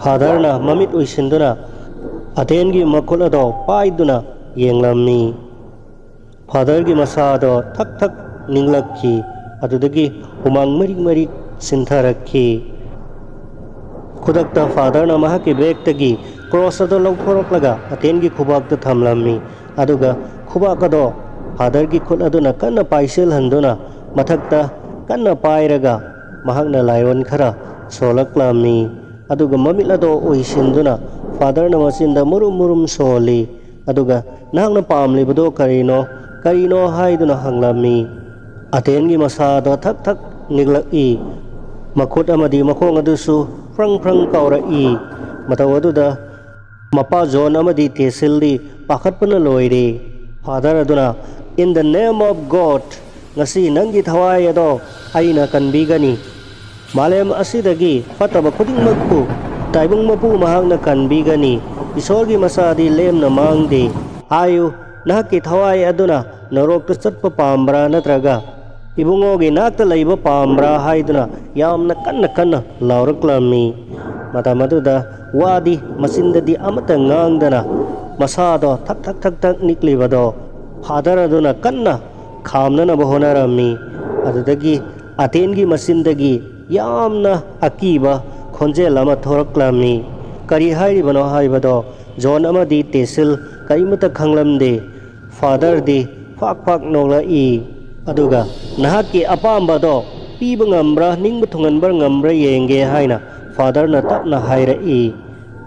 ꯐꯥꯗꯔꯅ ꯃꯃꯤꯠ ꯎꯏꯁꯤꯟꯗꯨꯅ ꯑꯇꯦꯟꯒꯤ ꯃꯈꯨꯠ ꯑꯗꯣ ꯄꯥꯏꯗꯨꯅ ꯌꯦꯡꯂꯝꯃꯤ꯫ ꯐꯥꯗꯔꯒꯤ ꯃꯁꯥꯗꯣ ꯊꯛ ꯊꯛ ꯅꯤꯛꯂꯛꯈꯤ꯫ ꯑꯗꯨꯗꯒꯤ ꯍꯨꯃꯥꯡ ꯃꯔꯤꯛ ꯃꯔꯤꯛ ꯆꯤꯟꯊꯔꯛꯈꯤ꯫ ꯈꯨꯗꯛꯇ ꯐꯥꯗꯔꯅ ꯃꯍꯥꯛꯀꯤ ꯕꯦꯒꯇꯒꯤ ꯀ꯭ꯔꯣꯁ ꯑꯗꯨ ꯂꯧꯊꯣꯔꯛꯂꯒ ꯑꯇꯦꯟꯒꯤ ꯈꯨꯕꯥꯛꯇ ꯊꯝꯂꯝꯃꯤ꯫ ꯑꯗꯨꯒ ꯈꯨꯕꯥꯛ ꯑꯗꯣ ꯐꯥꯗꯔꯒꯤ ꯈꯨꯠ ꯑꯗꯨꯅ ꯀꯟꯅ ꯄꯥꯏꯁꯤꯜꯍꯟꯗꯨꯅ ꯃꯊꯛꯇ ꯀꯟꯅ ꯄꯥꯏꯔꯒ ꯃꯍꯥꯛꯅ ꯂꯥꯏꯑꯣꯟ ꯈꯔ ꯁꯣꯜꯂꯛꯂꯝꯃꯤ꯫ ꯑꯗꯨꯒ ꯃꯃꯤꯠ ꯑꯗꯣ ꯎꯏꯁꯤꯟꯗꯨꯅ ꯐꯥꯗꯔꯅ ꯃꯆꯤꯟꯗ ꯃꯨꯔꯨꯝ ꯃꯨꯔꯨꯝ ꯁꯣꯜꯂꯤ꯫ ꯑꯗꯨꯒ "ꯅꯍꯥꯛꯅ ꯄꯥꯝꯂꯤꯕꯗꯣ ꯀꯔꯤꯅꯣ? ꯀꯔꯤꯅꯣ?" ꯍꯥꯏꯗꯨꯅ ꯍꯪꯂꯝꯃꯤ꯫ ꯑꯇꯦꯟꯒꯤ ꯃꯁꯥꯗꯣ ꯊꯛ ꯊꯛ ꯅꯤꯛꯂꯛꯏ꯫ ꯃꯈꯨꯠ ꯑꯃꯗꯤ ꯃꯈꯣꯡ ꯑꯗꯨꯁꯨ ꯐ꯭ꯔꯪ ꯐ꯭ꯔꯪ ꯀꯥꯎꯔꯛꯏ꯫ ꯃꯇꯧ ꯑꯗꯨꯗ ꯃꯄꯥ ꯖꯣꯟ ꯑꯃꯗꯤ ꯇꯦꯁꯤꯜꯗꯤ ꯄꯥꯈꯠꯄꯅ ꯂꯣꯏꯔꯦ꯫ ꯐꯥꯗꯔ ꯑꯗꯨꯅ, "In the name of God, ꯉꯁꯤ ꯅꯪꯒꯤ ꯊꯋꯥꯏ ꯑꯗꯣ ꯑꯩꯅ ꯀꯟꯕꯤꯒꯅꯤ꯫ ꯃꯥꯂꯦꯝ ꯑꯁꯤꯗꯒꯤ ꯐꯠꯇꯕ ꯈꯨꯗꯤꯡꯃꯛꯄꯨ ꯇꯥꯏꯕꯪ ꯃꯄꯨ ꯃꯍꯥꯛꯅ ꯀꯟꯕꯤꯒꯅꯤ꯫ ꯏꯁꯣꯔꯒꯤ ꯃꯆꯥꯗꯤ ꯂꯦꯝꯅ ꯃꯥꯡꯗꯦ꯫ ꯍꯥꯏꯌꯨ, ꯅꯍꯥꯛꯀꯤ ꯊꯋꯥꯏ ꯑꯗꯨꯅ ꯅꯔꯣꯛꯇ ꯆꯠꯄ ꯄꯥꯝꯕ꯭ꯔꯥ ꯅꯠꯇ꯭ꯔꯒ ꯏꯕꯨꯡꯉꯣꯒꯤ ꯅꯥꯛꯇ ꯂꯩꯕ ꯄꯥꯝꯕ꯭ꯔꯥ?" ꯍꯥꯏꯗꯨꯅ ꯌꯥꯝꯅ ꯀꯟꯅ ꯀꯟꯅ ꯂꯥꯎꯔꯛꯂꯝꯃꯤ꯫ ꯃꯇꯝ ꯑꯗꯨꯗ ꯋꯥꯗꯤ ꯃꯆꯤꯟꯗꯗꯤ ꯑꯃꯠꯇ ꯉꯥꯡꯗꯅ ꯃꯁꯥꯗꯣ ꯊꯛ ꯊꯛ ꯊꯛ ꯊꯛ ꯅꯤꯛꯂꯤꯕꯗꯣ ꯐꯥꯗꯔ ꯑꯗꯨꯅ ꯀꯟꯅ ꯈꯥꯝꯅꯅꯕ ꯍꯣꯠꯅꯔꯝꯃꯤ꯫ ꯑꯗꯨꯗꯒꯤ ꯑꯇꯦꯟꯒꯤ ꯃꯆꯤꯟꯗꯒꯤ ꯌꯥꯝꯅ ꯑꯀꯤꯕ ꯈꯣꯟꯖꯦꯜ ꯑꯃ ꯊꯣꯔꯛꯂꯝꯃꯤ꯫ ꯀꯔꯤ ꯍꯥꯏꯔꯤꯕꯅꯣ ꯍꯥꯏꯕꯗꯣ ꯖꯣꯟ ꯑꯃꯗꯤ ꯇꯦꯁꯤꯜ ꯀꯔꯤꯃꯠꯇ ꯈꯪꯂꯝꯗꯦ꯫ ꯐꯥꯗꯔꯗꯤ ꯐꯥꯛ ꯐꯥꯛ ꯅꯣꯛꯂꯛꯏ꯫ ꯑꯗꯨꯒ "ꯅꯍꯥꯛꯀꯤ ꯑꯄꯥꯝꯕꯗꯣ ꯄꯤꯕ ꯉꯝꯕ꯭ꯔꯥ, ꯅꯤꯡꯕ ꯊꯨꯡꯍꯟꯕ ꯉꯝꯕ꯭ꯔꯥ ꯌꯦꯡꯒꯦ" ꯍꯥꯏꯅ ꯐꯥꯗꯔꯅ ꯇꯞꯅ ꯍꯥꯏꯔꯛꯏ꯫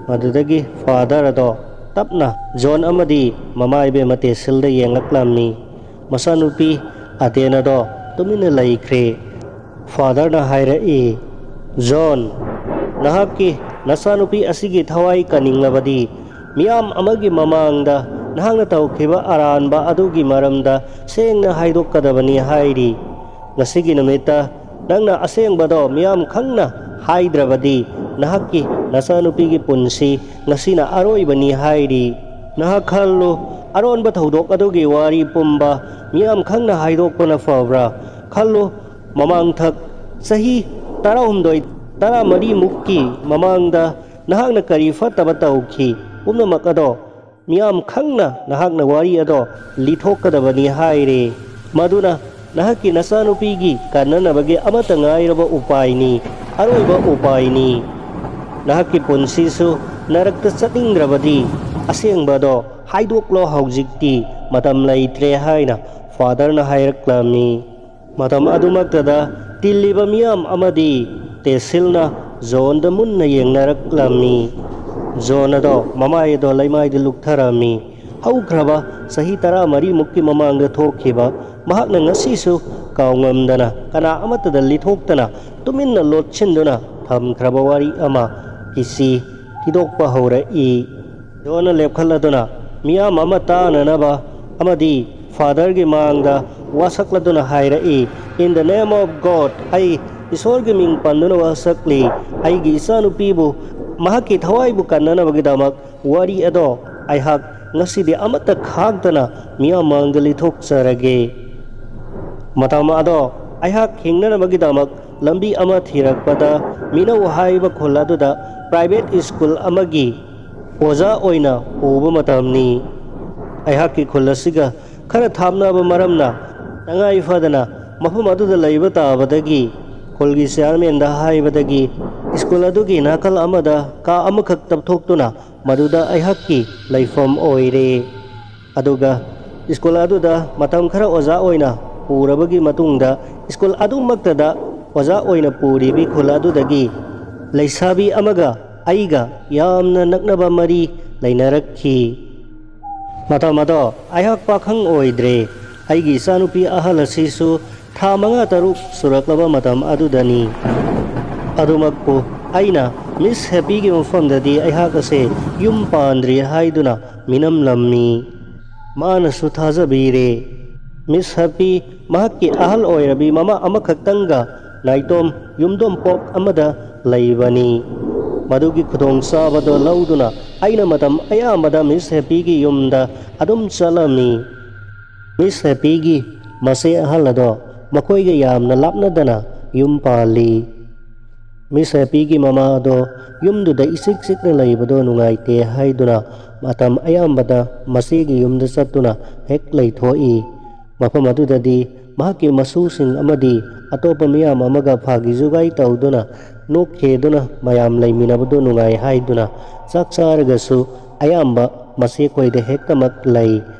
ꯃꯗꯨꯗꯒꯤ ꯐꯥꯗꯔ ꯑꯗꯣ ꯇꯞꯅ ꯖꯣꯟ ꯑꯃꯗꯤ ꯃꯃꯥ ꯏꯕꯦꯝꯃ ꯇꯦꯁꯤꯜꯗ ꯌꯦꯡꯂꯛꯂꯝꯃꯤ꯫ ꯃꯆꯥꯅꯨꯄꯤ ꯑꯇꯦꯟ ꯑꯗꯣ ꯇꯨꯃꯤꯟꯅ ꯂꯩꯈ꯭ꯔꯦ꯫ ꯐꯥꯗꯔꯅ ꯍꯥꯏꯔꯛꯏ, "ꯖꯣꯟ, ꯅꯍꯥꯛꯀꯤ ꯅꯆꯥꯅꯨꯄꯤ ꯑꯁꯤꯒꯤ ꯊꯋꯥꯏ ꯀꯟꯅꯤꯡꯂꯕꯗꯤ ꯃꯤꯌꯥꯝ ꯑꯃꯒꯤ ꯃꯃꯥꯡꯗ ꯅꯍꯥꯛꯅ ꯇꯧꯈꯤꯕ ꯑꯔꯥꯟꯕ ꯑꯗꯨꯒꯤ ꯃꯔꯝꯗ ꯁꯦꯡꯅ ꯍꯥꯏꯗꯣꯛꯀꯗꯕꯅꯤ" ꯍꯥꯏꯔꯤ꯫ "ꯉꯁꯤꯒꯤ ꯅꯨꯃꯤꯠꯇ ꯅꯪꯅ ꯑꯁꯦꯡꯕꯗꯣ ꯃꯤꯌꯥꯝ ꯈꯪꯅ ꯍꯥꯏꯗ꯭ꯔꯕꯗꯤ ꯅꯍꯥꯛꯀꯤ ꯅꯆꯥꯅꯨꯄꯤꯒꯤ ꯄꯨꯟꯁꯤ ꯉꯁꯤꯅ ꯑꯔꯣꯏꯕꯅꯤ" ꯍꯥꯏꯔꯤ꯫ ꯅꯍꯥꯛ ꯈꯜꯂꯨ, ꯑꯔꯣꯟꯕ ꯊꯧꯗꯣꯛ ꯑꯗꯨꯒꯤ ꯋꯥꯔꯤ ꯄꯨꯝꯕ ꯃꯤꯌꯥꯝ ꯈꯪꯅ ꯍꯥꯏꯗꯣꯛꯄꯅ ꯐꯕ꯭ꯔꯥ? ꯈꯜꯂꯨ, ꯃꯃꯥꯡꯊꯛ ꯆꯍꯤ ꯇꯔꯥꯍꯨꯝꯗꯣꯏ, ꯇꯔꯥꯃꯔꯤꯃꯨꯛꯀꯤ ꯃꯃꯥꯡꯗ ꯅꯍꯥꯛꯅ ꯀꯔꯤ ꯐꯠꯇꯕ ꯇꯧꯈꯤ? ꯄꯨꯝꯅꯃꯛ ꯑꯗꯣ ꯃꯤꯌꯥꯝ ꯈꯪꯅ ꯅꯍꯥꯛꯅ ꯋꯥꯔꯤ ꯑꯗꯣ ꯂꯤꯊꯣꯛꯀꯗꯕꯅꯤ ꯍꯥꯏꯔꯦ꯫ ꯃꯗꯨꯅ ꯅꯍꯥꯛꯀꯤ ꯅꯆꯥꯅꯨꯄꯤꯒꯤ ꯀꯟꯅꯅꯕꯒꯤ ꯑꯃꯠꯇ ꯉꯥꯏꯔꯕ ꯎꯄꯥꯏꯅꯤ, ꯑꯔꯣꯏꯕ ꯎꯄꯥꯏꯅꯤ꯫ ꯅꯍꯥꯛꯀꯤ ꯄꯨꯟꯁꯤꯁꯨ ꯅꯔꯛꯇ ꯆꯠꯅꯤꯡꯗ꯭ꯔꯕꯗꯤ ꯑꯁꯦꯡꯕꯗꯣ ꯍꯥꯏꯗꯣꯛꯂꯣ ꯍꯧꯖꯤꯛꯇꯤ, ꯃꯇꯝ ꯂꯩꯇ꯭ꯔꯦ ꯍꯥꯏꯅ ꯐꯥꯗꯔꯅ ꯍꯥꯏꯔꯛꯂꯝꯃꯤ꯫ ꯃꯇꯝ ꯑꯗꯨꯃꯛꯇꯗ ꯇꯤꯜꯂꯤꯕ ꯃꯤꯌꯥꯝ ꯑꯃꯗꯤ ꯇꯦꯁꯤꯜꯅ ꯖꯣꯟꯗ ꯃꯨꯟꯅ ꯌꯦꯡꯅꯔꯛꯂꯝꯃꯤ꯫ ꯖꯣꯟ ꯑꯗꯣ ꯃꯃꯥꯏ ꯑꯗꯣ ꯂꯩꯃꯥꯏꯗ ꯂꯨꯞꯊꯔꯝꯃꯤ꯫ ꯍꯧꯈ꯭ꯔꯕ ꯆꯍꯤ ꯇꯔꯥꯃꯔꯤꯃꯨꯛꯀꯤ ꯃꯃꯥꯡꯗ ꯊꯣꯛꯈꯤꯕ, ꯃꯍꯥꯛꯅ ꯉꯁꯤꯁꯨ ꯀꯥꯎꯉꯝꯗꯅ, ꯀꯅꯥ ꯑꯃꯠꯇꯗ ꯂꯤꯊꯣꯛꯇꯅ, ꯇꯨꯃꯤꯟꯅ ꯂꯣꯠꯁꯤꯟꯗꯨꯅ ꯊꯝꯈ꯭ꯔꯕ ꯋꯥꯔꯤ ꯑꯃ ꯀꯤꯁꯤ ꯊꯤꯗꯣꯛꯄ ꯍꯧꯔꯛꯏ꯫ ꯖꯣꯟꯅ ꯂꯦꯞꯈꯠꯂꯗꯨꯅ ꯃꯤꯌꯥꯝ ꯑꯃ ꯇꯥꯅꯅꯕ ꯑꯃꯗꯤ ꯐꯥꯗꯔꯒꯤ ꯃꯥꯡꯗ ꯋꯥꯁꯛꯂꯗꯨꯅ ꯍꯥꯏꯔꯛꯏ, "In the name of God, ꯑꯩ ꯏꯁꯣꯔꯒꯤ ꯃꯤꯡ ꯄꯟꯗꯨꯅ ꯋꯥꯁꯛꯂꯤ꯫ ꯑꯩꯒꯤ ꯏꯆꯥꯅꯨꯄꯤꯕꯨ, ꯃꯍꯥꯛꯀꯤ ꯊꯋꯥꯏꯕꯨ ꯀꯟꯅꯅꯕꯒꯤꯗꯃꯛ ꯋꯥꯔꯤ ꯑꯗꯣ ꯑꯩꯍꯥꯛ ꯉꯁꯤꯗꯤ ꯑꯃꯠꯇ ꯈꯥꯛꯇꯅ ꯃꯤꯌꯥꯝ ꯃꯥꯡꯗ ꯂꯤꯊꯣꯛꯆꯔꯒꯦ꯫ ꯃꯇꯝ ꯑꯗꯣ ꯑꯩꯍꯥꯛ ꯍꯤꯡꯅꯅꯕꯒꯤꯗꯃꯛ ꯂꯝꯕꯤ ꯑꯃ ꯊꯤꯔꯛꯄꯗ, ꯃꯤꯅꯧ ꯍꯥꯏꯔꯤꯕ ꯈꯨꯜ ꯑꯗꯨꯗ ꯄ꯭ꯔꯥꯏꯚꯦꯠ ꯁ꯭ꯀꯨꯜ ꯑꯃꯒꯤ ꯑꯣꯖꯥ ꯑꯣꯏꯅ ꯄꯨꯕ ꯃꯇꯝꯅꯤ꯫ ꯑꯩꯍꯥꯛꯀꯤ ꯈꯨꯜ ꯑꯁꯤꯒ ꯈꯔ ꯊꯥꯞꯅꯕ ꯃꯔꯝꯅ, ꯇꯉꯥꯏ ꯐꯗꯅ ꯃꯐꯝ ꯑꯗꯨꯗ ꯂꯩꯕ ꯇꯥꯕꯗꯒꯤ, ꯈꯨꯜꯒꯤ ꯆꯤꯌꯥꯔꯃꯦꯟꯗ ꯍꯥꯏꯕꯗꯒꯤ, ꯁ꯭ꯀꯨꯜ ꯑꯗꯨꯒꯤ ꯅꯥꯀꯜ ꯑꯃꯗ ꯀꯥ ꯑꯃꯈꯛ ꯇꯞꯊꯣꯛꯇꯨꯅ ꯃꯗꯨꯗ ꯑꯩꯍꯥꯛꯀꯤ ꯂꯩꯐꯝ ꯑꯣꯏꯔꯦ꯫ ꯑꯗꯨꯒ ꯁ꯭ꯀꯨꯜ ꯑꯗꯨꯗ ꯃꯇꯝ ꯈꯔ ꯑꯣꯖꯥ ꯑꯣꯏꯅ ꯄꯨꯔꯕꯒꯤ ꯃꯇꯨꯡꯗ, ꯁ꯭ꯀꯨꯜ ꯑꯗꯨꯃꯛꯇꯗ ꯑꯣꯖꯥ ꯑꯣꯏꯅ ꯄꯨꯔꯤꯕꯤ ꯈꯨꯜ ꯑꯗꯨꯗꯒꯤ ꯂꯩꯁꯥꯕꯤ ꯑꯃꯒ ꯑꯩꯒ ꯌꯥꯝꯅ ꯅꯛꯅꯕ ꯃꯔꯤ ꯂꯩꯅꯔꯛꯈꯤ꯫ ꯃꯇꯝ ꯑꯗꯣ ꯑꯩꯍꯥꯛ ꯄꯥꯈꯪ ꯑꯣꯏꯗ꯭ꯔꯦ꯫ ꯑꯩꯒꯤ ꯏꯆꯥꯅꯨꯄꯤ ꯑꯍꯜ ꯑꯁꯤꯁꯨ ꯊꯥ ꯃꯉꯥ ꯇꯔꯨꯛ ꯁꯨꯔꯛꯂꯕ ꯃꯇꯝ ꯑꯗꯨꯗꯅꯤ꯫ ꯑꯗꯨꯃꯛꯄꯨ ꯑꯩꯅ ꯃꯤꯁ ꯍꯦꯄꯤꯒꯤ ꯃꯐꯝꯗꯗꯤ ꯑꯩꯍꯥꯛ ꯑꯁꯦ ꯌꯨꯝ ꯄꯥꯟꯗ꯭ꯔꯤ ꯍꯥꯏꯗꯨꯅ ꯃꯤꯅꯝꯂꯝꯃꯤ꯫ ꯃꯥꯅꯁꯨ ꯊꯥꯖꯕꯤꯔꯦ꯫ ꯃꯤꯁ ꯍꯦꯄꯤ ꯃꯍꯥꯛꯀꯤ ꯑꯍꯜ ꯑꯣꯏꯔꯕꯤ ꯃꯃꯥ ꯑꯃꯈꯛꯇꯪꯒ ꯅꯥꯏꯇꯣꯝ ꯌꯨꯝꯗꯣꯡ ꯄꯣꯛ ꯑꯃꯗ ꯂꯩꯕꯅꯤ꯫ ꯃꯗꯨꯒꯤ ꯈꯨꯗꯣꯡꯆꯥꯕꯗꯣ ꯂꯧꯗꯨꯅ ꯑꯩꯅ ꯃꯇꯝ ꯑꯌꯥꯝꯕꯗ ꯃꯤꯁ ꯍꯦꯄꯤꯒꯤ ꯌꯨꯝꯗ ꯑꯗꯨꯝ ꯆꯠꯂꯝꯃꯤ꯫ ꯃꯤꯁ ꯍꯦꯄꯤꯒꯤ ꯃꯆꯦ ꯑꯍꯜ ꯑꯗꯣ ꯃꯈꯣꯏꯒ ꯌꯥꯝꯅ ꯂꯥꯞꯅꯗꯅ ꯌꯨꯝ ꯄꯥꯜꯂꯤ꯫ ꯃꯤꯁ ꯍꯦꯄꯤꯒꯤ ꯃꯃꯥ ꯑꯗꯣ ꯌꯨꯝꯗꯨꯗ ꯏꯆꯤꯛ ꯆꯤꯛꯅ ꯂꯩꯕꯗꯣ ꯅꯨꯡꯉꯥꯏꯇꯦ ꯍꯥꯏꯗꯨꯅ ꯃꯇꯝ ꯑꯌꯥꯝꯕꯗ ꯃꯆꯦꯒꯤ ꯌꯨꯝꯗ ꯆꯠꯇꯨꯅ ꯍꯦꯛ ꯂꯩꯊꯣꯛꯏ꯫ ꯃꯐꯝ ꯑꯗꯨꯗꯗꯤ ꯃꯍꯥꯛꯀꯤ ꯃꯁꯨꯁꯤꯡ ꯑꯃꯗꯤ ꯑꯇꯣꯞꯄ ꯃꯤꯌꯥꯝ ꯑꯃꯒ ꯐꯥꯒꯤ ꯖꯨꯒꯥꯏ ꯇꯧꯗꯨꯅ ꯅꯣꯛꯈꯦꯗꯨꯅ ꯃꯌꯥꯝ ꯂꯩꯃꯤꯟꯅꯕꯗꯨ ꯅꯨꯡꯉꯥꯏ ꯍꯥꯏꯗꯨꯅ ꯆꯥꯛ ꯆꯥꯔꯒꯁꯨ ꯑꯌꯥꯝꯕ ꯃꯆꯦꯈꯣꯏꯗ ꯍꯦꯛꯇꯃꯛ ꯂꯩ꯫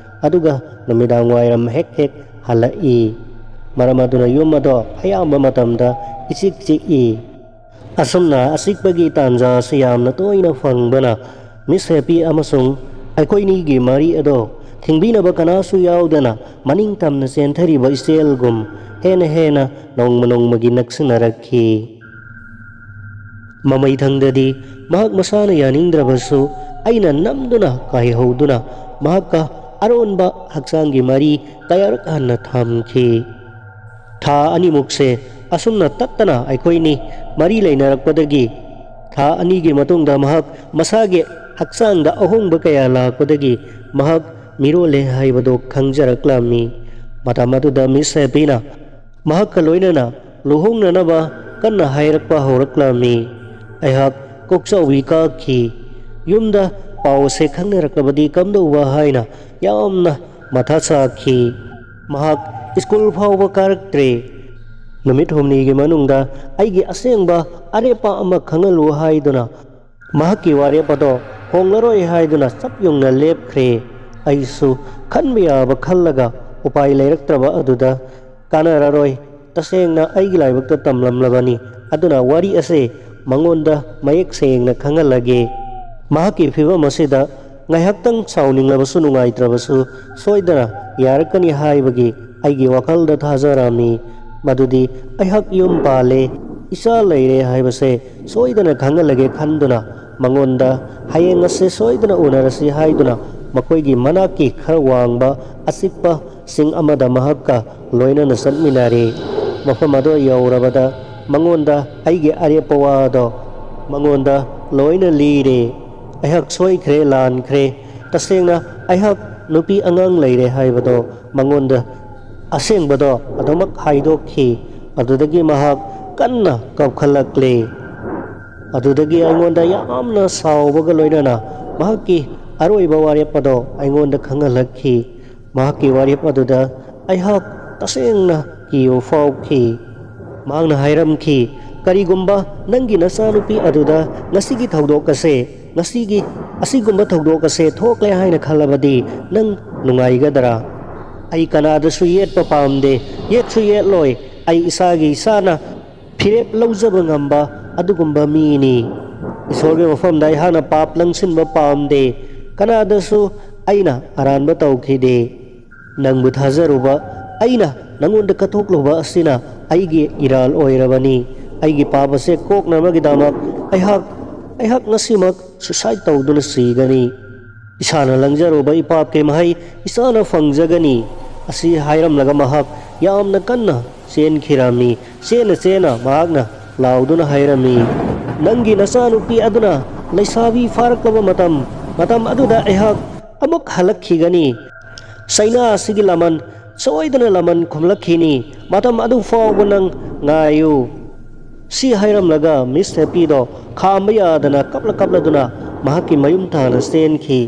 ꯑꯗꯨꯒ ꯅꯨꯃꯤꯗꯥꯡ ꯋꯥꯏꯔꯝ ꯍꯦꯛ ꯍꯦꯛ ꯍꯜꯂꯛꯏ꯫ ꯃꯔꯝ ꯑꯗꯨꯅ ꯌꯨꯝ ꯑꯗꯣ ꯑꯌꯥꯝꯕ ꯃꯇꯝꯗ ꯏꯆꯤꯛ ꯆꯤꯛꯏ꯫ ꯑꯁꯨꯝꯅ ꯑꯆꯤꯛꯄꯒꯤ ꯇꯥꯟꯖꯥ ꯑꯁꯤ ꯌꯥꯝꯅ ꯇꯣꯏꯅ ꯐꯪꯕꯅ ꯃꯤꯁ ꯍꯦꯄꯤ ꯑꯃꯁꯨꯡ ꯑꯩꯈꯣꯏꯅꯤꯒꯤ ꯃꯔꯤ ꯑꯗꯣ ꯊꯤꯡꯕꯤꯅꯕ ꯀꯅꯥꯁꯨ ꯌꯥꯎꯗꯅ ꯃꯅꯤꯡ ꯇꯝꯅ ꯆꯦꯟꯊꯔꯤꯕ ꯏꯆꯦꯜꯒꯨꯝ ꯍꯦꯟꯅ ꯍꯦꯟꯅ ꯅꯣꯡꯃ ꯅꯣꯡꯃꯒꯤ ꯅꯛꯁꯤꯟꯅꯔꯛꯈꯤ꯫ ꯃꯃꯩꯊꯪꯗꯗꯤ ꯃꯍꯥꯛ ꯃꯁꯥꯅ ꯌꯥꯅꯤꯡꯗ꯭ꯔꯕꯁꯨ ꯑꯩꯅ ꯅꯝꯗꯨꯅ ꯀꯥꯏꯍꯧꯗꯨꯅ ꯃꯍꯥꯛꯀ ꯑꯔꯣꯟꯕ ꯍꯛꯆꯥꯡꯒꯤ ꯃꯔꯤ ꯀꯌꯥꯔꯛ ꯍꯟꯅ ꯊꯝꯈꯤ꯫ ꯊꯥ ꯑꯅꯤꯃꯨꯛꯁꯦ ꯑꯁꯨꯝꯅ ꯇꯠꯇꯅ ꯑꯩꯈꯣꯏꯅꯤ ꯃꯔꯤ ꯂꯩꯅꯔꯛꯄꯗꯒꯤ ꯊꯥ ꯑꯅꯤꯒꯤ ꯃꯇꯨꯡꯗ ꯃꯍꯥꯛ ꯃꯁꯥꯒꯤ ꯍꯛꯆꯥꯡꯗ ꯑꯍꯣꯡꯕ ꯀꯌꯥ ꯂꯥꯛꯄꯗꯒꯤ ꯃꯍꯥꯛ ꯃꯤꯔꯣꯜꯂꯦ ꯍꯥꯏꯕꯗꯨ ꯈꯪꯖꯔꯛꯂꯝꯃꯤ꯫ ꯃꯇꯝ ꯑꯗꯨꯗ ꯃꯤꯁ ꯍꯦꯄꯤꯅ ꯃꯍꯥꯛꯀ ꯂꯣꯏꯅꯅ ꯂꯨꯍꯣꯡꯅꯅꯕ ꯀꯟꯅ ꯍꯥꯏꯔꯛꯄ ꯍꯧꯔꯛꯂꯝꯃꯤ꯫ ꯑꯩꯍꯥꯛ ꯀꯣꯛꯆꯥꯎꯕꯤ ꯀꯥꯈꯤ꯫ ꯌꯨꯝꯗ ꯄꯥꯎ ꯑꯁꯦ ꯈꯪꯅꯔꯛꯂꯕꯗꯤ ꯀꯝꯗꯧꯕ ꯍꯥꯏꯅ ꯌꯥꯝꯅ ꯃꯊꯥ ꯁꯥꯈꯤ꯫ ꯃꯍꯥꯛ ꯁ꯭ꯀꯨꯜ ꯐꯥꯎꯕ ꯀꯥꯔꯛꯇ꯭ꯔꯦ꯫ ꯅꯨꯃꯤꯠ ꯍꯨꯝꯅꯤꯒꯤ ꯃꯅꯨꯡꯗ ꯑꯩꯒꯤ ꯑꯁꯦꯡꯕ ꯑꯔꯦꯞꯄ ꯑꯃ ꯈꯪꯍꯜꯂꯨ ꯍꯥꯏꯗꯨꯅ ꯃꯍꯥꯛꯀꯤ ꯋꯥꯔꯦꯞ ꯑꯗꯣ ꯍꯣꯡꯂꯔꯣꯏ ꯍꯥꯏꯗꯨꯅ ꯆꯞ ꯌꯨꯡꯅ ꯂꯦꯞꯈ꯭ꯔꯦ꯫ ꯑꯩꯁꯨ ꯈꯟꯕ ꯌꯥꯕ ꯈꯜꯂꯒ ꯎꯄꯥꯏ ꯂꯩꯔꯛꯇ꯭ꯔꯕ ꯑꯗꯨꯗ ꯀꯥꯟꯅꯔꯔꯣꯏ, ꯇꯁꯦꯡꯅ ꯑꯩꯒꯤ ꯂꯥꯏꯕꯛꯇ ꯇꯝꯂꯝꯂꯕꯅꯤ꯫ ꯑꯗꯨꯅ ꯋꯥꯔꯤ ꯑꯁꯦ ꯃꯉꯣꯟꯗ ꯃꯌꯦꯛ ꯁꯦꯡꯅ ꯈꯪꯍꯜꯂꯒꯦ꯫ ꯃꯍꯥꯛꯀꯤ ꯐꯤꯕꯝ ꯑꯁꯤꯗ ꯉꯥꯏꯍꯥꯛꯇꯪ ꯁꯥꯎꯅꯤꯡꯂꯕꯁꯨ ꯅꯨꯡꯉꯥꯏꯇ꯭ꯔꯕꯁꯨ ꯁꯣꯏꯗꯅ ꯌꯥꯔꯛꯀꯅꯤ ꯍꯥꯏꯕꯒꯤ ꯑꯩꯒꯤ ꯋꯥꯈꯜꯗ ꯊꯥꯖꯔꯝꯃꯤ꯫ ꯃꯗꯨꯗꯤ ꯑꯩꯍꯥꯛ ꯌꯨꯝ ꯄꯥꯜꯂꯦ, ꯏꯆꯥ ꯂꯩꯔꯦ ꯍꯥꯏꯕꯁꯦ ꯁꯣꯏꯗꯅ ꯈꯪꯍꯜꯂꯒꯦ ꯈꯟꯗꯨꯅ ꯃꯉꯣꯟꯗ ꯍꯌꯦꯡ ꯑꯁꯦ ꯁꯣꯏꯗꯅ ꯎꯅꯔꯁꯤ ꯍꯥꯏꯗꯨꯅ ꯃꯈꯣꯏꯒꯤ ꯃꯅꯥꯛꯀꯤ ꯈꯔ ꯋꯥꯡꯕ ꯑꯆꯤꯛꯄ ꯆꯤꯡ ꯑꯃꯗ ꯃꯍꯥꯛꯀ ꯂꯣꯏꯅꯅ ꯆꯠꯃꯤꯟꯅꯔꯦ꯫ ꯃꯐꯝ ꯑꯗꯨ ꯌꯧꯔꯕꯗ ꯃꯉꯣꯟꯗ ꯑꯩꯒꯤ ꯑꯔꯦꯞꯄ ꯋꯥꯗꯣ ꯃꯉꯣꯟꯗ ꯂꯣꯏꯅ ꯂꯤꯔꯦ꯫ ꯑꯩꯍꯥꯛ ꯁꯣꯏꯈ꯭ꯔꯦ, ꯂꯥꯟꯈ꯭ꯔꯦ꯫ ꯇꯁꯦꯡꯅ ꯑꯩꯍꯥꯛ ꯅꯨꯄꯤ ꯑꯉꯥꯡ ꯂꯩꯔꯦ ꯍꯥꯏꯕꯗꯣ ꯃꯉꯣꯟꯗ ꯑꯁꯦꯡꯕꯗꯣ ꯑꯗꯨꯃꯛ ꯍꯥꯏꯗꯣꯛꯈꯤ꯫ ꯑꯗꯨꯗꯒꯤ ꯃꯍꯥꯛ ꯀꯟꯅ ꯀꯞꯈꯠꯂꯛꯂꯦ꯫ ꯑꯗꯨꯗꯒꯤ ꯑꯩꯉꯣꯟꯗ ꯌꯥꯝꯅ ꯁꯥꯎꯕꯒ ꯂꯣꯏꯅꯅ ꯃꯍꯥꯛꯀꯤ ꯑꯔꯣꯏꯕ ꯋꯥꯔꯦꯞ ꯑꯗꯣ ꯑꯩꯉꯣꯟꯗ ꯈꯪꯍꯜꯂꯛꯈꯤ꯫ ꯃꯍꯥꯛꯀꯤ ꯋꯥꯔꯦꯞ ꯑꯗꯨꯗ ꯑꯩꯍꯥꯛ ꯇꯁꯦꯡꯅ ꯀꯤꯕ ꯐꯥꯎꯈꯤ꯫ ꯃꯍꯥꯛꯅ ꯍꯥꯏꯔꯝꯈꯤ, "ꯀꯔꯤꯒꯨꯝꯕ ꯅꯪꯒꯤ ꯅꯆꯥꯅꯨꯄꯤ ꯑꯗꯨꯗ ꯉꯁꯤꯒꯤ ꯊꯧꯗꯣꯛ ꯑꯁꯦ, ꯉꯁꯤꯒꯤ ꯑꯁꯤꯒꯨꯝꯕ ꯊꯧꯗꯣꯛ ꯑꯁꯦ ꯊꯣꯛꯂꯦ ꯍꯥꯏꯅ ꯈꯜꯂꯕꯗꯤ ꯅꯪ ꯅꯨꯡꯉꯥꯏꯒꯗ꯭ꯔꯥ? ꯑꯩ ꯀꯅꯥꯗꯁꯨ ꯌꯦꯠꯄ ꯄꯥꯝꯗꯦ, ꯌꯦꯠꯁꯨ ꯌꯦꯠꯂꯣꯏ꯫ ꯑꯩ ꯏꯁꯥꯒꯤ ꯏꯁꯥꯅ ꯐꯤꯔꯦꯞ ꯂꯧꯖꯕ ꯉꯝꯕ ꯑꯗꯨꯒꯨꯝꯕ ꯃꯤꯅꯤ꯫ ꯏꯁꯣꯔꯒꯤ ꯃꯐꯝꯗ ꯑꯩꯍꯥꯛꯅ ꯄꯥꯞ ꯂꯪꯁꯤꯟꯕ ꯄꯥꯝꯗꯦ꯫ ꯀꯅꯥꯗꯁꯨ ꯑꯩꯅ ꯑꯔꯥꯟꯕ ꯇꯧꯈꯤꯗꯦ꯫ ꯅꯪꯕꯨ ꯊꯥꯖꯔꯨꯕ, ꯑꯩꯅ ꯅꯪꯉꯣꯟꯗ ꯀꯠꯊꯣꯛꯂꯨꯕ ꯑꯁꯤꯅ ꯑꯩꯒꯤ ꯏꯔꯥꯜ ꯑꯣꯏꯔꯕꯅꯤ꯫ ꯑꯩꯒꯤ ꯄꯥꯞ ꯑꯁꯦ ꯀꯣꯛꯅꯕꯒꯤꯗꯃꯛ ꯑꯩꯍꯥꯛ, ꯑꯩꯍꯥꯛ ꯉꯁꯤꯃꯛ suicide ꯇꯧꯗꯨꯅ ꯁꯤꯒꯅꯤ꯫ ꯏꯁꯥꯅ ꯂꯪꯖꯔꯨꯕ ꯏꯄꯥꯞꯀꯤ ꯃꯍꯩ ꯏꯁꯥꯅ ꯐꯪꯖꯒꯅꯤ"꯫ ꯑꯁꯤ ꯍꯥꯏꯔꯝꯂꯒ ꯃꯍꯥꯛ ꯌꯥꯝꯅ ꯀꯟꯅ ꯆꯦꯟꯈꯤꯔꯝꯃꯤ꯫ ꯆꯦꯟꯅ ꯆꯦꯟꯅ ꯃꯍꯥꯛꯅ ꯂꯥꯎꯗꯨꯅ ꯍꯥꯏꯔꯝꯃꯤ, "ꯅꯪꯒꯤ ꯅꯆꯥꯅꯨꯄꯤ ꯑꯗꯨꯅ ꯂꯩꯁꯥꯕꯤ ꯐꯥꯔꯛꯂꯕ ꯃꯇꯝ, ꯃꯇꯝ ꯑꯗꯨꯗ ꯑꯩꯍꯥꯛ ꯑꯃꯨꯛ ꯍꯜꯂꯛꯈꯤꯒꯅꯤ꯫ ꯆꯩꯅꯥ ꯑꯁꯤꯒꯤ ꯂꯃꯟ ꯁꯣꯏꯗꯅ ꯂꯃꯟ ꯈꯨꯝꯂꯛꯈꯤꯅꯤ꯫ ꯃꯇꯝ ꯑꯗꯨ ꯐꯥꯎꯕ ꯅꯪ ꯉꯥꯏꯌꯨ"꯫ ꯁꯤ ꯍꯥꯏꯔꯝꯂꯒ ꯃꯤꯁ ꯍꯦꯄꯤꯗꯣ ꯈꯥꯝꯕ ꯌꯥꯗꯅ ꯀꯞꯂ ꯀꯞꯂꯗꯨꯅ ꯃꯍꯥꯛꯀꯤ ꯃꯌꯨꯝ ꯇꯥꯅ ꯆꯦꯟꯈꯤ꯫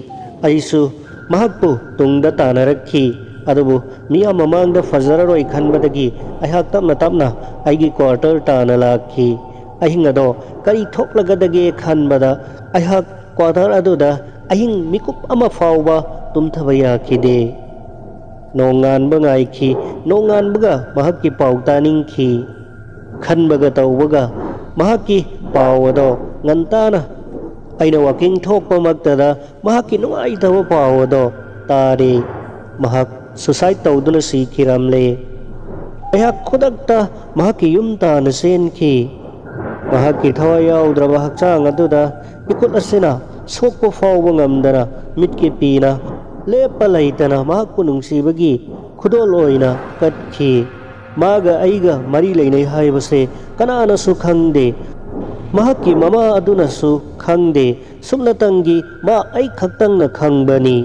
ꯑꯩꯁꯨ ꯃꯍꯥꯛꯄꯨ ꯇꯨꯡꯗ ꯇꯥꯅꯔꯛꯈꯤ꯫ ꯑꯗꯨꯕꯨ ꯃꯤꯌꯥꯝ ꯃꯃꯥꯡꯗ ꯐꯖꯔꯔꯣꯏ ꯈꯟꯕꯗꯒꯤ ꯑꯩꯍꯥꯛ ꯇꯞꯅ ꯇꯞꯅ ꯑꯩꯒꯤ quarter ꯇꯥꯅ ꯂꯥꯛꯈꯤ꯫ ꯑꯍꯤꯡ ꯑꯗꯣ ꯀꯔꯤ ꯊꯣꯛꯂꯒꯗꯒꯦ ꯈꯟꯕꯗ ꯑꯩꯍꯥꯛ quarter ꯑꯗꯨꯗ ꯑꯍꯤꯡ ꯃꯤꯀꯨꯞ ꯑꯃ ꯐꯥꯎꯕ ꯇꯨꯝꯊꯕ ꯌꯥꯈꯤꯗꯦ꯫ ꯅꯣꯡꯉꯥꯟꯕ ꯉꯥꯏꯈꯤ꯫ ꯅꯣꯡꯉꯥꯟꯕꯒ ꯃꯍꯥꯛꯀꯤ ꯄꯥꯎ ꯇꯥꯅꯤꯡꯈꯤ꯫ ꯈꯟꯕꯒ ꯇꯧꯕꯒ ꯃꯍꯥꯛꯀꯤ ꯄꯥꯎ ꯑꯗꯣ ꯉꯟꯇꯥꯅ ꯑꯩꯅ ꯋꯥꯀꯤꯡ ꯊꯣꯛꯄꯃꯛꯇꯗ ꯃꯍꯥꯛꯀꯤ ꯅꯨꯡꯉꯥꯏꯇꯕ ꯄꯥꯎ ꯑꯗꯣ ꯇꯥꯔꯦ꯫ ꯃꯍꯥꯛ ꯁꯨꯁꯥꯏꯗ ꯇꯧꯗꯨꯅ ꯁꯤꯈꯤꯔꯝꯂꯦ꯫ ꯑꯩꯍꯥꯛ ꯈꯨꯗꯛꯇ ꯃꯍꯥꯛꯀꯤ ꯌꯨꯝ ꯇꯥꯟꯅ ꯆꯦꯟꯈꯤ꯫ ꯃꯍꯥꯛꯀꯤ ꯊꯋꯥꯏ ꯌꯥꯎꯗ꯭ꯔꯕ ꯍꯛꯆꯥꯡ ꯑꯗꯨꯗ ꯏꯈꯨꯠ ꯑꯁꯤꯅ ꯁꯣꯛꯄ ꯐꯥꯎꯕ ꯉꯝꯗꯅ ꯃꯤꯠꯀꯤ ꯄꯤꯅ ꯂꯦꯞꯄ ꯂꯩꯇꯅ ꯃꯍꯥꯛꯄꯨ ꯅꯨꯡꯁꯤꯕꯒꯤ ꯈꯨꯗꯣꯜ ꯑꯣꯏꯅ ꯀꯠꯈꯤ꯫ ꯃꯥꯒ ꯑꯩꯒ ꯃꯔꯤ ꯂꯩꯅꯩ ꯍꯥꯏꯕꯁꯦ ꯀꯅꯥꯅꯁꯨ ꯈꯪꯗꯦ꯫ ꯃꯍꯥꯛꯀꯤ ꯃꯃꯥ ꯑꯗꯨꯅꯁꯨ ꯈꯪꯗꯦ꯫ ꯁꯨꯞꯅꯇꯪꯒꯤ ꯃꯥ ꯑꯩ ꯈꯛꯇꯪꯅ ꯈꯪꯕꯅꯤ꯫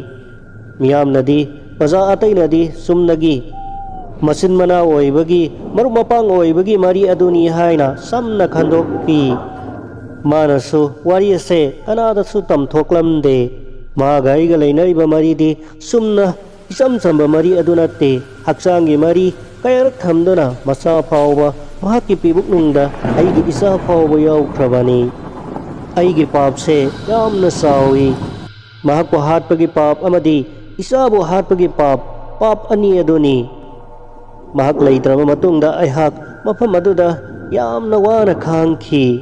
ꯃꯤꯌꯥꯝꯅꯗꯤ, ꯄ꯭ꯔꯖꯥ ꯑꯇꯩꯅꯗꯤ ꯆꯨꯝꯅꯒꯤ ꯃꯆꯤꯟ ꯃꯅꯥꯎ ꯑꯣꯏꯕꯒꯤ, ꯃꯔꯨꯞ ꯃꯄꯥꯡ ꯑꯣꯏꯕꯒꯤ ꯃꯔꯤ ꯑꯗꯨꯅꯤ ꯍꯥꯏꯅ ꯁꯝꯅ ꯈꯟꯗꯣꯛꯄꯤ꯫ ꯃꯥꯅꯁꯨ ꯋꯥꯔꯤ ꯑꯁꯦ ꯀꯅꯥꯗꯁꯨ ꯇꯝꯊꯣꯛꯂꯝꯗꯦ꯫ ꯃꯥꯒ ꯑꯩꯒ ꯂꯩꯅꯔꯤꯕ ꯃꯔꯤꯗꯤ ꯆꯨꯝꯅ ꯏꯆꯝ ꯆꯝꯕ ꯃꯔꯤ ꯑꯗꯨ ꯅꯠꯇꯦ꯫ ꯍꯛꯆꯥꯡꯒꯤ ꯃꯔꯤ ꯀꯌꯥꯔꯛ ꯊꯝꯗꯨꯅ ꯃꯆꯥ ꯐꯥꯎꯕ, ꯃꯍꯥꯛꯀꯤ ꯄꯤꯕꯨꯛꯅꯨꯡꯗ ꯑꯩꯒꯤ ꯏꯆꯥ ꯐꯥꯎꯕ ꯌꯥꯎꯈ꯭ꯔꯕꯅꯤ꯫ ꯑꯩꯒꯤ ꯄꯥꯞꯁꯦ ꯌꯥꯝꯅ ꯆꯥꯎꯏ꯫ ꯃꯍꯥꯛꯄꯨ ꯍꯥꯠꯄꯒꯤ ꯄꯥꯞ ꯑꯃꯗꯤ ꯏꯆꯥꯕꯨ ꯍꯥꯠꯄꯒꯤ ꯄꯥꯞ, ꯄꯥꯞ ꯑꯅꯤ ꯑꯗꯨꯅꯤ꯫ ꯃꯍꯥꯛ ꯂꯩꯇ꯭ꯔꯕ ꯃꯇꯨꯡꯗ ꯑꯩꯍꯥꯛ ꯃꯐꯝ ꯑꯗꯨꯗ ꯌꯥꯝꯅ ꯋꯥꯅ ꯈꯥꯡꯈꯤ꯫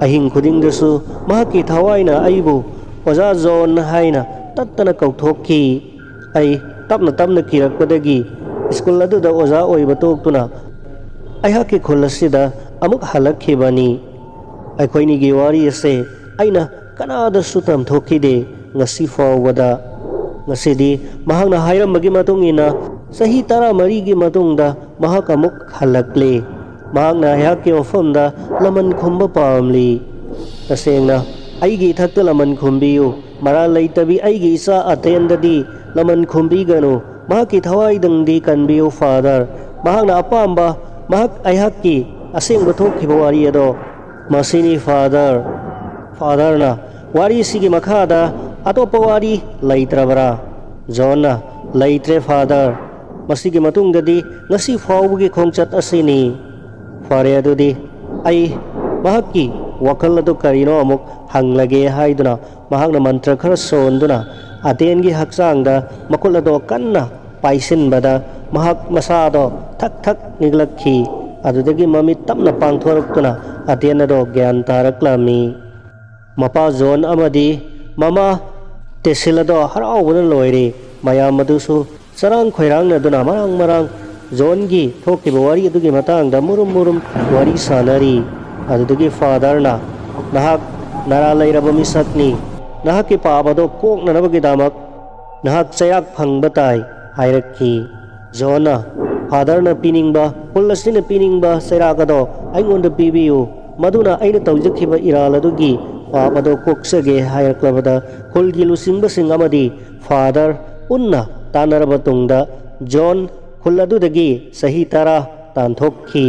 ꯑꯍꯤꯡ ꯈꯨꯗꯤꯡꯗꯁꯨ ꯃꯍꯥꯛꯀꯤ ꯊꯋꯥꯏꯅ ꯑꯩꯕꯨ "ꯑꯣꯖꯥ ꯖꯣꯟ" ꯍꯥꯏꯅ ꯇꯠꯇꯅ ꯀꯧꯊꯣꯛꯈꯤ꯫ ꯑꯩ ꯇꯞꯅ ꯇꯞꯅ ꯀꯤꯔꯛꯄꯗꯒꯤ ꯁ꯭ꯀꯨꯜ ꯑꯗꯨꯗ ꯑꯣꯖꯥ ꯑꯣꯏꯕ ꯇꯣꯛꯇꯨꯅ ꯑꯩꯍꯥꯛꯀꯤ ꯈꯨꯜ ꯑꯁꯤꯗ ꯑꯃꯨꯛ ꯍꯜꯂꯛꯈꯤꯕꯅꯤ꯫ ꯑꯩꯈꯣꯏꯅꯤꯒꯤ ꯋꯥꯔꯤ ꯑꯁꯦ ꯑꯩꯅ ꯀꯅꯥꯗꯁꯨ ꯇꯝꯊꯣꯛꯈꯤꯗꯦ ꯉꯁꯤ ꯐꯥꯎꯕꯗ꯫ ꯉꯁꯤꯗꯤ ꯃꯍꯥꯛꯅ ꯍꯥꯏꯔꯝꯕꯒꯤ ꯃꯇꯨꯡ ꯏꯟꯅ ꯆꯍꯤ ꯇꯔꯥꯃꯔꯤꯒꯤ ꯃꯇꯨꯡꯗ ꯃꯍꯥꯛ ꯑꯃꯨꯛ ꯍꯜꯂꯛꯂꯦ꯫ ꯃꯍꯥꯛꯅ ꯑꯩꯍꯥꯛꯀꯤ ꯃꯐꯝꯗ ꯂꯃꯟ ꯈꯨꯝꯕ ꯄꯥꯝꯂꯤ꯫ ꯇꯁꯦꯡꯅ ꯑꯩꯒꯤ ꯏꯊꯛꯇ ꯂꯃꯟ ꯈꯨꯝꯕꯤꯌꯨ꯫ ꯃꯔꯥꯜ ꯂꯩꯇꯕꯤ ꯑꯩꯒꯤ ꯏꯆꯥ ꯑꯇꯦꯟꯗꯗꯤ ꯂꯃꯟ ꯈꯨꯝꯕꯤꯒꯅꯨ꯫ ꯃꯍꯥꯛꯀꯤ ꯊꯋꯥꯏꯗꯪꯗꯤ ꯀꯟꯕꯤꯌꯨ, ꯐꯥꯗꯔ꯫ ꯃꯍꯥꯛꯅ ꯑꯄꯥꯝꯕ, ꯃꯍꯥꯛ ꯑꯩꯍꯥꯛꯀꯤ ꯑꯁꯦꯡꯕ ꯊꯣꯛꯈꯤꯕ ꯋꯥꯔꯤ ꯑꯗꯣ ꯃꯁꯤꯅꯤ, ꯐꯥꯗꯔ꯫ ꯐꯥꯗꯔꯅ, "ꯋꯥꯔꯤꯁꯤꯒꯤ ꯃꯈꯥꯗ ꯑꯇꯣꯞꯄ ꯋꯥꯔꯤ ꯂꯩꯇ꯭ꯔꯕ꯭ꯔꯥ?" ꯖꯣꯟꯅ, "ꯂꯩꯇ꯭ꯔꯦ, ꯐꯥꯗꯔ꯫ ꯃꯁꯤꯒꯤ ꯃꯇꯨꯡꯗꯗꯤ ꯉꯁꯤ ꯐꯥꯎꯕꯒꯤ ꯈꯣꯡꯆꯠ ꯑꯁꯤꯅꯤ꯫ ꯐꯔꯦ, ꯑꯗꯨꯗꯤ ꯑꯩ ꯃꯍꯥꯛꯀꯤ ꯋꯥꯈꯜ ꯑꯗꯨ ꯀꯔꯤꯅꯣ ꯑꯃꯨꯛ ꯍꯪꯂꯒꯦ" ꯍꯥꯏꯗꯨꯅ ꯃꯍꯥꯛꯅ ꯃꯟꯇ꯭ꯔ ꯈꯔ ꯁꯣꯟꯗꯨꯅ ꯑꯇꯦꯟꯒꯤ ꯍꯛꯆꯥꯡꯗ ꯃꯈꯨꯠ ꯑꯗꯣ ꯀꯟꯅ ꯄꯥꯏꯁꯤꯟꯕꯗ ꯃꯍꯥꯛ ꯃꯁꯥꯗꯣ ꯊꯛ ꯊꯛ ꯅꯤꯛꯂꯛꯈꯤ꯫ ꯑꯗꯨꯗꯒꯤ ꯃꯃꯤꯠ ꯇꯞꯅ ꯄꯥꯡꯊꯣꯔꯛꯇꯨꯅ ꯑꯇꯦꯟ ꯑꯗꯣ ꯒ꯭ꯌꯥꯟ ꯇꯥꯔꯛꯂꯝꯃꯤ꯫ ꯃꯄꯥ ꯖꯣꯟ ꯑꯃꯗꯤ ꯃꯃꯥ ꯇꯦꯁꯤꯜ ꯑꯗꯣ ꯍꯔꯥꯎꯕꯅ ꯂꯣꯏꯔꯦ꯫ ꯃꯌꯥꯝ ꯑꯗꯨꯁꯨ ꯆꯔꯥꯡ ꯈꯣꯏꯔꯥꯡꯅꯗꯨꯅ ꯃꯔꯥꯡ ꯃꯔꯥꯡ ꯖꯣꯟꯒꯤ ꯊꯣꯛꯈꯤꯕ ꯋꯥꯔꯤ ꯑꯗꯨꯒꯤ ꯃꯇꯥꯡꯗ ꯃꯨꯔꯨꯝ ꯃꯨꯔꯨꯝ ꯋꯥꯔꯤ ꯁꯥꯅꯔꯤ꯫ ꯑꯗꯨꯗꯒꯤ ꯐꯥꯗꯔꯅ, "ꯅꯍꯥꯛ ꯅꯔꯥ ꯂꯩꯔꯕ ꯃꯤꯁꯛꯅꯤ, ꯅꯍꯥꯛꯀꯤ ꯄꯥꯞ ꯑꯗꯣ ꯀꯣꯛꯅꯅꯕꯒꯤꯗꯃꯛ ꯅꯍꯥꯛ ꯆꯩꯔꯥꯛ ꯐꯪꯕ ꯇꯥꯏ" ꯍꯥꯏꯔꯛꯈꯤ꯫ ꯖꯣꯟꯅ, "ꯐꯥꯗꯔꯅ ꯄꯤꯅꯤꯡꯕ, ꯈꯨꯜ ꯑꯁꯤꯅ ꯄꯤꯅꯤꯡꯕ ꯆꯩꯔꯥꯛ ꯑꯗꯣ ꯑꯩꯉꯣꯟꯗ ꯄꯤꯕꯤꯌꯨ, ꯃꯗꯨꯅ ꯑꯩꯅ ꯇꯧꯖꯈꯤꯕ ꯏꯔꯥꯜ ꯑꯗꯨꯒꯤ ꯄꯥꯞ ꯑꯗꯣ ꯀꯣꯛꯆꯒꯦ" ꯍꯥꯏꯔꯛꯂꯕꯗ, ꯈꯨꯜꯒꯤ ꯂꯨꯆꯤꯡꯕꯁꯤꯡ ꯑꯃꯗꯤ ꯐꯥꯗꯔ ꯄꯨꯟꯅ ꯇꯥꯟꯅꯔꯕ ꯇꯨꯡꯗ ꯖꯣꯟ ꯈꯨꯜ ꯑꯗꯨꯗꯒꯤ ꯆꯍꯤ ꯇꯔꯥ ꯇꯥꯟꯊꯣꯛꯈꯤ꯫